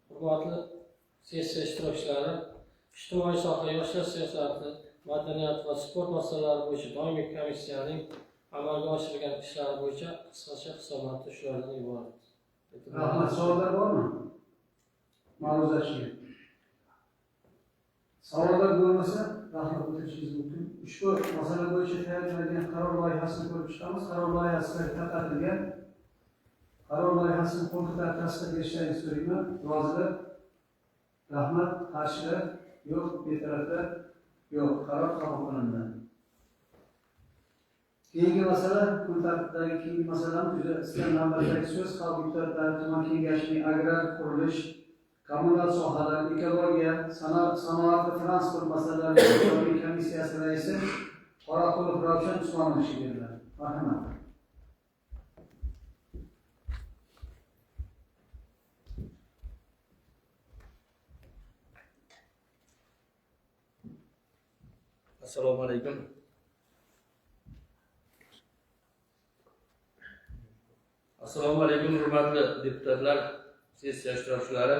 Hurmatli sessiya ishtirokchilari, ijtimoiy soha, yoshlar siyosati, madaniyat va sport masalalari bo'yicha doimiy komissiyaning amalga oshirgan ishlari bo'yicha qisqacha hisoboti shulardan iborat. Rahmat. Savollar bormi? Ma'ruzachiga. Savollar bo'lmasa, rahmat, o'tirishingiz mumkin. Ushbu masala bo'yicha tayyorlangan qaror loyihasini ko'rib chiqamiz. Qaror loyihasi tarqatilgan. Qaror loyihasini qo'l ko'tarib tasdiq berishlaringizni so'rayman. Rozilar? Rahmat. Qarshilar? Yo'q. Betaraflar? Yo'q. Qaror qabul qilindi. Keyingi masala, kun tartibidagi keyingi masalamiz yuzasidan navbatdagi so'z Xalq deputatlari tuman kengashining agrar, qurilish, kommunal sohalar, ekologiya, sanoat va transport masalalari doimiy komissiyasi raisi Qorakulov Ravshan Usmonovichga beriladi. Marhamat. Assalomu alaykum. Assalomu alaykum, hurmatli deputatlar, sessiya ishtirokchilari.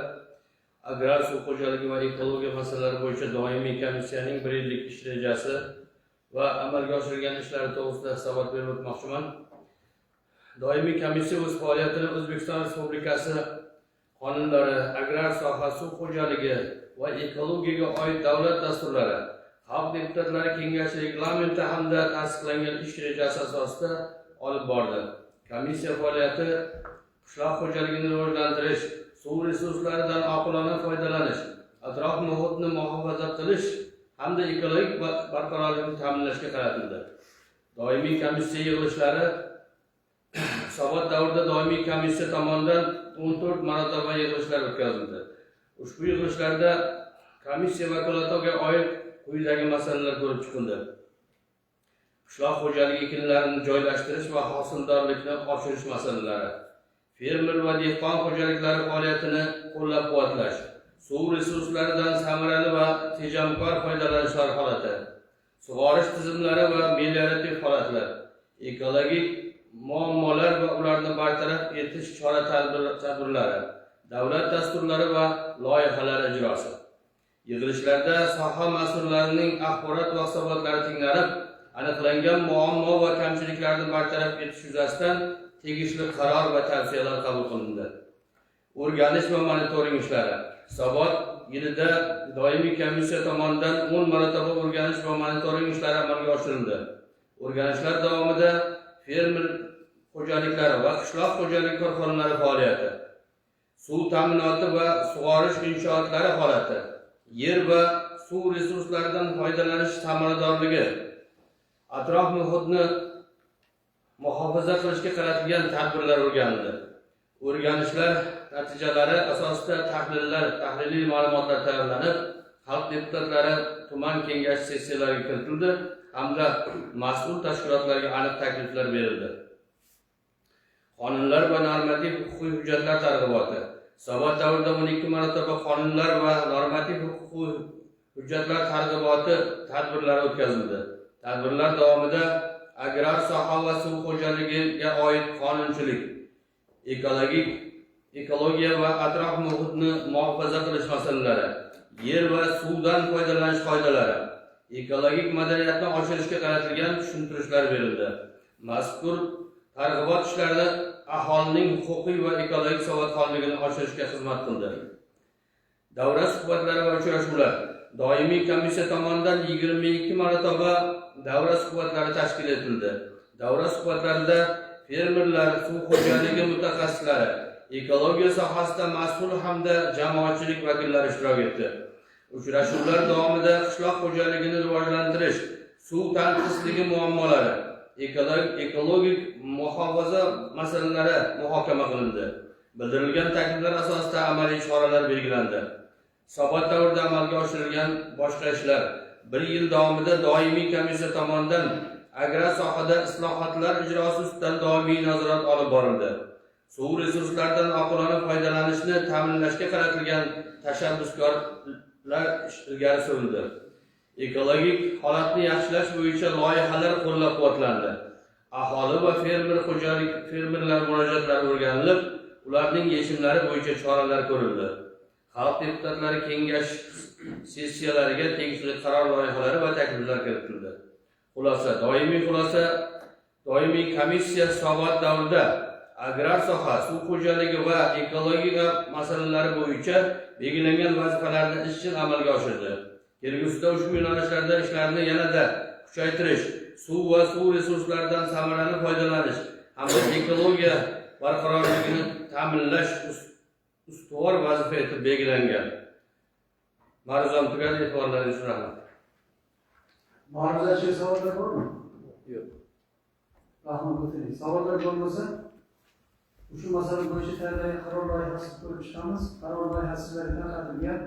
Agrar, suv xo'jaligi va ekologiya masalalari bo'yicha doimiy komissiyaning 1 yillik ish rejasi va amalga oshirilgan ishlari to'g'risida hisobot berib o'tmoqchiman. Doimiy komissiya o'z faoliyatini O'zbekiston Respublikasi qonunlari, agrar soha, suv xo'jaligi va ekologiyaga oid davlat dasturlari, Xalq deputatlari kengashi reglamenti hamda tasdiqlangan ish rejasi asosida olib bordi. Komissiya faoliyati qishloq xo'jaligini rivojlantirish, suv resurslaridan oqilona foydalanish, atrof muhitni muhofaza qilish hamda ekologik barqarorlikni ta'minlashga qaratildi. Doimiy komissiya yig'ilishlari hisobot davrida doimiy komissiya tomonidan 14 marotaba yig'ilishlar o'tkazildi. Ushbu yig'ilishlarda komissiya vakolatiga oid quyidagi masalalar ko'rib chiqildi. Qishloq xo'jaligi ekinlarini joylashtirish va hosildorlikni oshirish masalalari, fermer va dehqon xo'jaliklari faoliyatini qo'llab-quvvatlash, suv resurslaridan samarali va tejamkor foydalanish holati, sug'orish tizimlari va meliorativ holatlar, ekologik muammolar va ularni bartaraf etish chora-tadbirlari, davlat dasturlari va loyihalari ijrosi. Yig'ilishlarda soha mas'ullarining axborot va hisobotlari tinglanib, aniqlangan muammo va kamchiliklarni bartaraf etish yuzasidan tegishli qaror va tavsiyalar qabul qilindi. O'rganish va monitoring ishlari. Hisobot yilida doimiy komissiya tomonidan 10 marotaba o'rganish va monitoring ishlari amalga oshirildi. O'rganishlar davomida fermer xo'jaliklari va qishloq xo'jaligi korxonalari faoliyati, suv ta'minoti va sug'orish inshootlari holati, yer va suv resurslaridan foydalanish samaradorligi, atrof muhitni muhofaza qilishga qaratilgan tadbirlar o'rganildi. O'rganishlar natijalari asosida tahliliy ma'lumotlar tayyorlanib, xalq deputatlari tuman kengashi sessiyalariga kiritildi hamda mas'ul tashkilotlarga aniq takliflar berildi. Qonunlar va normativ huquqiy hujjatlar targ'iboti. Hisobot davrida 12 marotaba qonunlar va normativ huquqiy hujjatlar targ'iboti tadbirlari o'tkazildi. Tadbirlar davomida agrar soha va suv xo'jaligiga oid qonunchilik, ekologiya va atrof muhitni muhofaza qilish masalalari, yer va suvdan foydalanish qoidalari, ekologik madaniyatni oshirishga qaratilgan tushuntirishlar berildi. Mazkur targ'ibot ishlari aholining huquqiy va ekologik savodxonligini oshirishga xizmat qildi. Davra suhbatlari va uchrashuvlar. Doimiy komissiya tomonidan 22 marotaba davra suhbatlari tashkil etildi. Davra suhbatlarida fermerlar, suv xo'jaligi mutaxassislari, ekologiya sohasida mas'ul hamda jamoatchilik vakillari ishtirok etdi. Uchrashuvlar davomida qishloq xo'jaligini rivojlantirish, suv tanqisligi muammolari, ekologik muhofaza masalalari muhokama qilindi. Bildirilgan takliflar asosida amaliy choralar belgilandi. Hisobot davrida amalga oshirilgan boshqa ishlar: bir yil davomida doimiy komissiya tomonidan agrar sohada islohotlar ijrosi ustidan doimiy nazorat olib borildi. Suv resurslaridan oqilona foydalanishni ta'minlashga qaratilgan tashabbuskorlar ilgari surildi. Ekologik holatni yaxshilash bo'yicha loyihalar qo'llab-quvvatlandi. Aholi va fermerlar murojaatlari o'rganilib, ularning yechimlari bo'yicha choralar ko'rildi. Xalq deputatlari kengash sessiyalariga tegishli qaror loyihalari va takliflar kiritildi. Xulosa, doimiy komissiya hisobot davrida agrar soha, suv xo'jaligi va ekologiya masalalari bo'yicha belgilangan vazifalarni izchil amalga oshirdi. Kelgusida ushbu yo'nalishlarda ishlarni yanada kuchaytirish, suv va suv resurslaridan samarali foydalanish hamda ekologiya barqarorligini ta'minlash ustuvor vazifa etib belgilangan. Ma'ruzam tugadi, e'tiborlaringiz uchun rahmat. Ma'ruzachiga savollar bormi? Yo'q. Rahmat o'tiring. Savollar bo'lmasa, ushbu masala bo'yicha tayyorlangan qaror loyihasini ko'rib chiqamiz. Qaror loyihasi sizlarga tarqatilgan.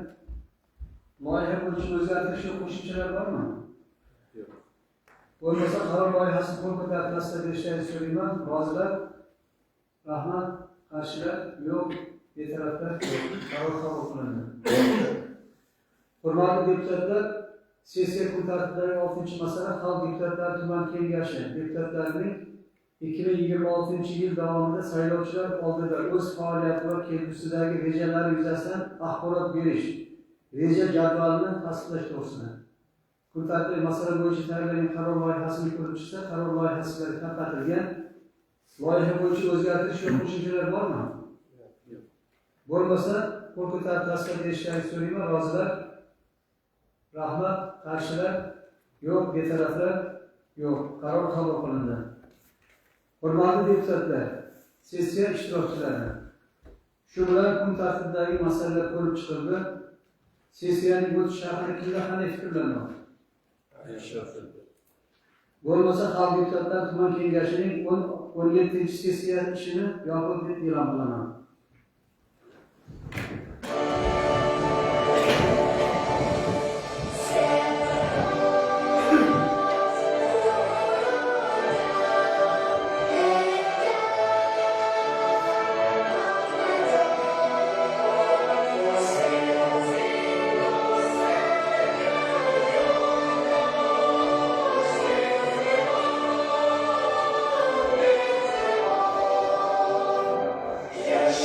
Loyiha bo'yicha o'zgartirish va qo'shimchalar bormi? Yo'q. Bo'lmasa qaror loyihasini qo'l ko'tarib tasdiq berishlaringizni so'rayman. Rozilar? Rahmat. Qarshilar? Yo'q. Betaraflar? Yo'q. Qaror qabul qilindi. Hurmatli deputatlar, sessiya kun tartibidagi 6-masala Xalq deputatlari tuman kengashi deputatlarining 2026-yil davomida saylovchilar oldida o'z faoliyati va kelgusidagi rejalari yuzasidan axborot berish reja jadvalini tasdiqlash to'g'risida. Kun tartibidagi masala bo'yicha tayyorlangan qaror loyihasini ko'rib chiqsa, qaror loyihasi sizlarga tarqatilgan. Loyiha bo'yicha o'zgartirish va qo'shimchalar bormi? Yo'q. Bo'lmasa, qo'l ko'tarib tasdiq berishlaringizni so'rayman. Rozilar? Rahmat. Qarshilar? Yo'q. Betaraflar? Yo'q. Qaror qabul qilindi. Hurmatli deputatlar, sessiya ishtirokchilari, shu bilan kun tartibidagi masalalar ko'rib chiqildi. Sessiyaning o'tishi haqida kimda qanday fikrlar bor? Bo'lmasa, Xalq deputatlari tuman kengashining 17-sessiya ishini yopiq deb e'lon qilaman. Yes,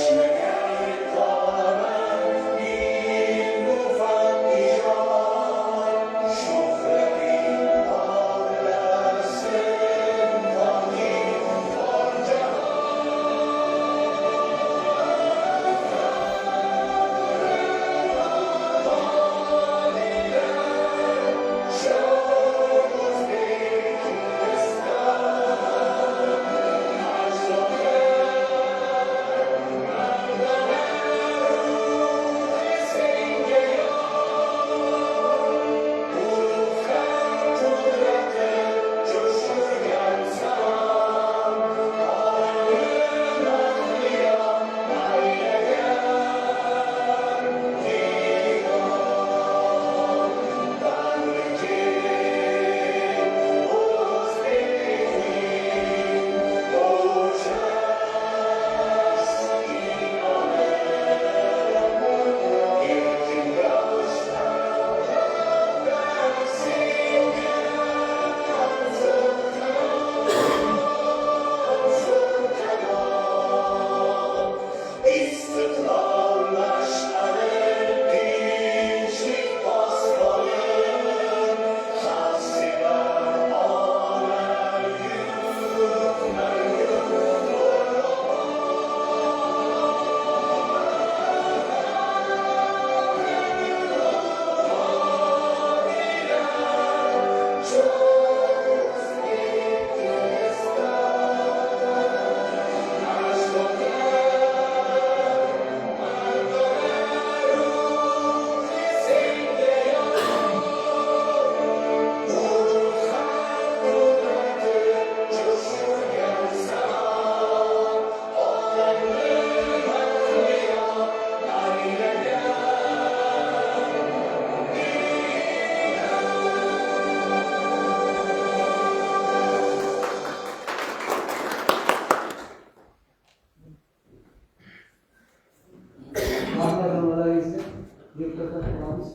Deputatlar qilamiz.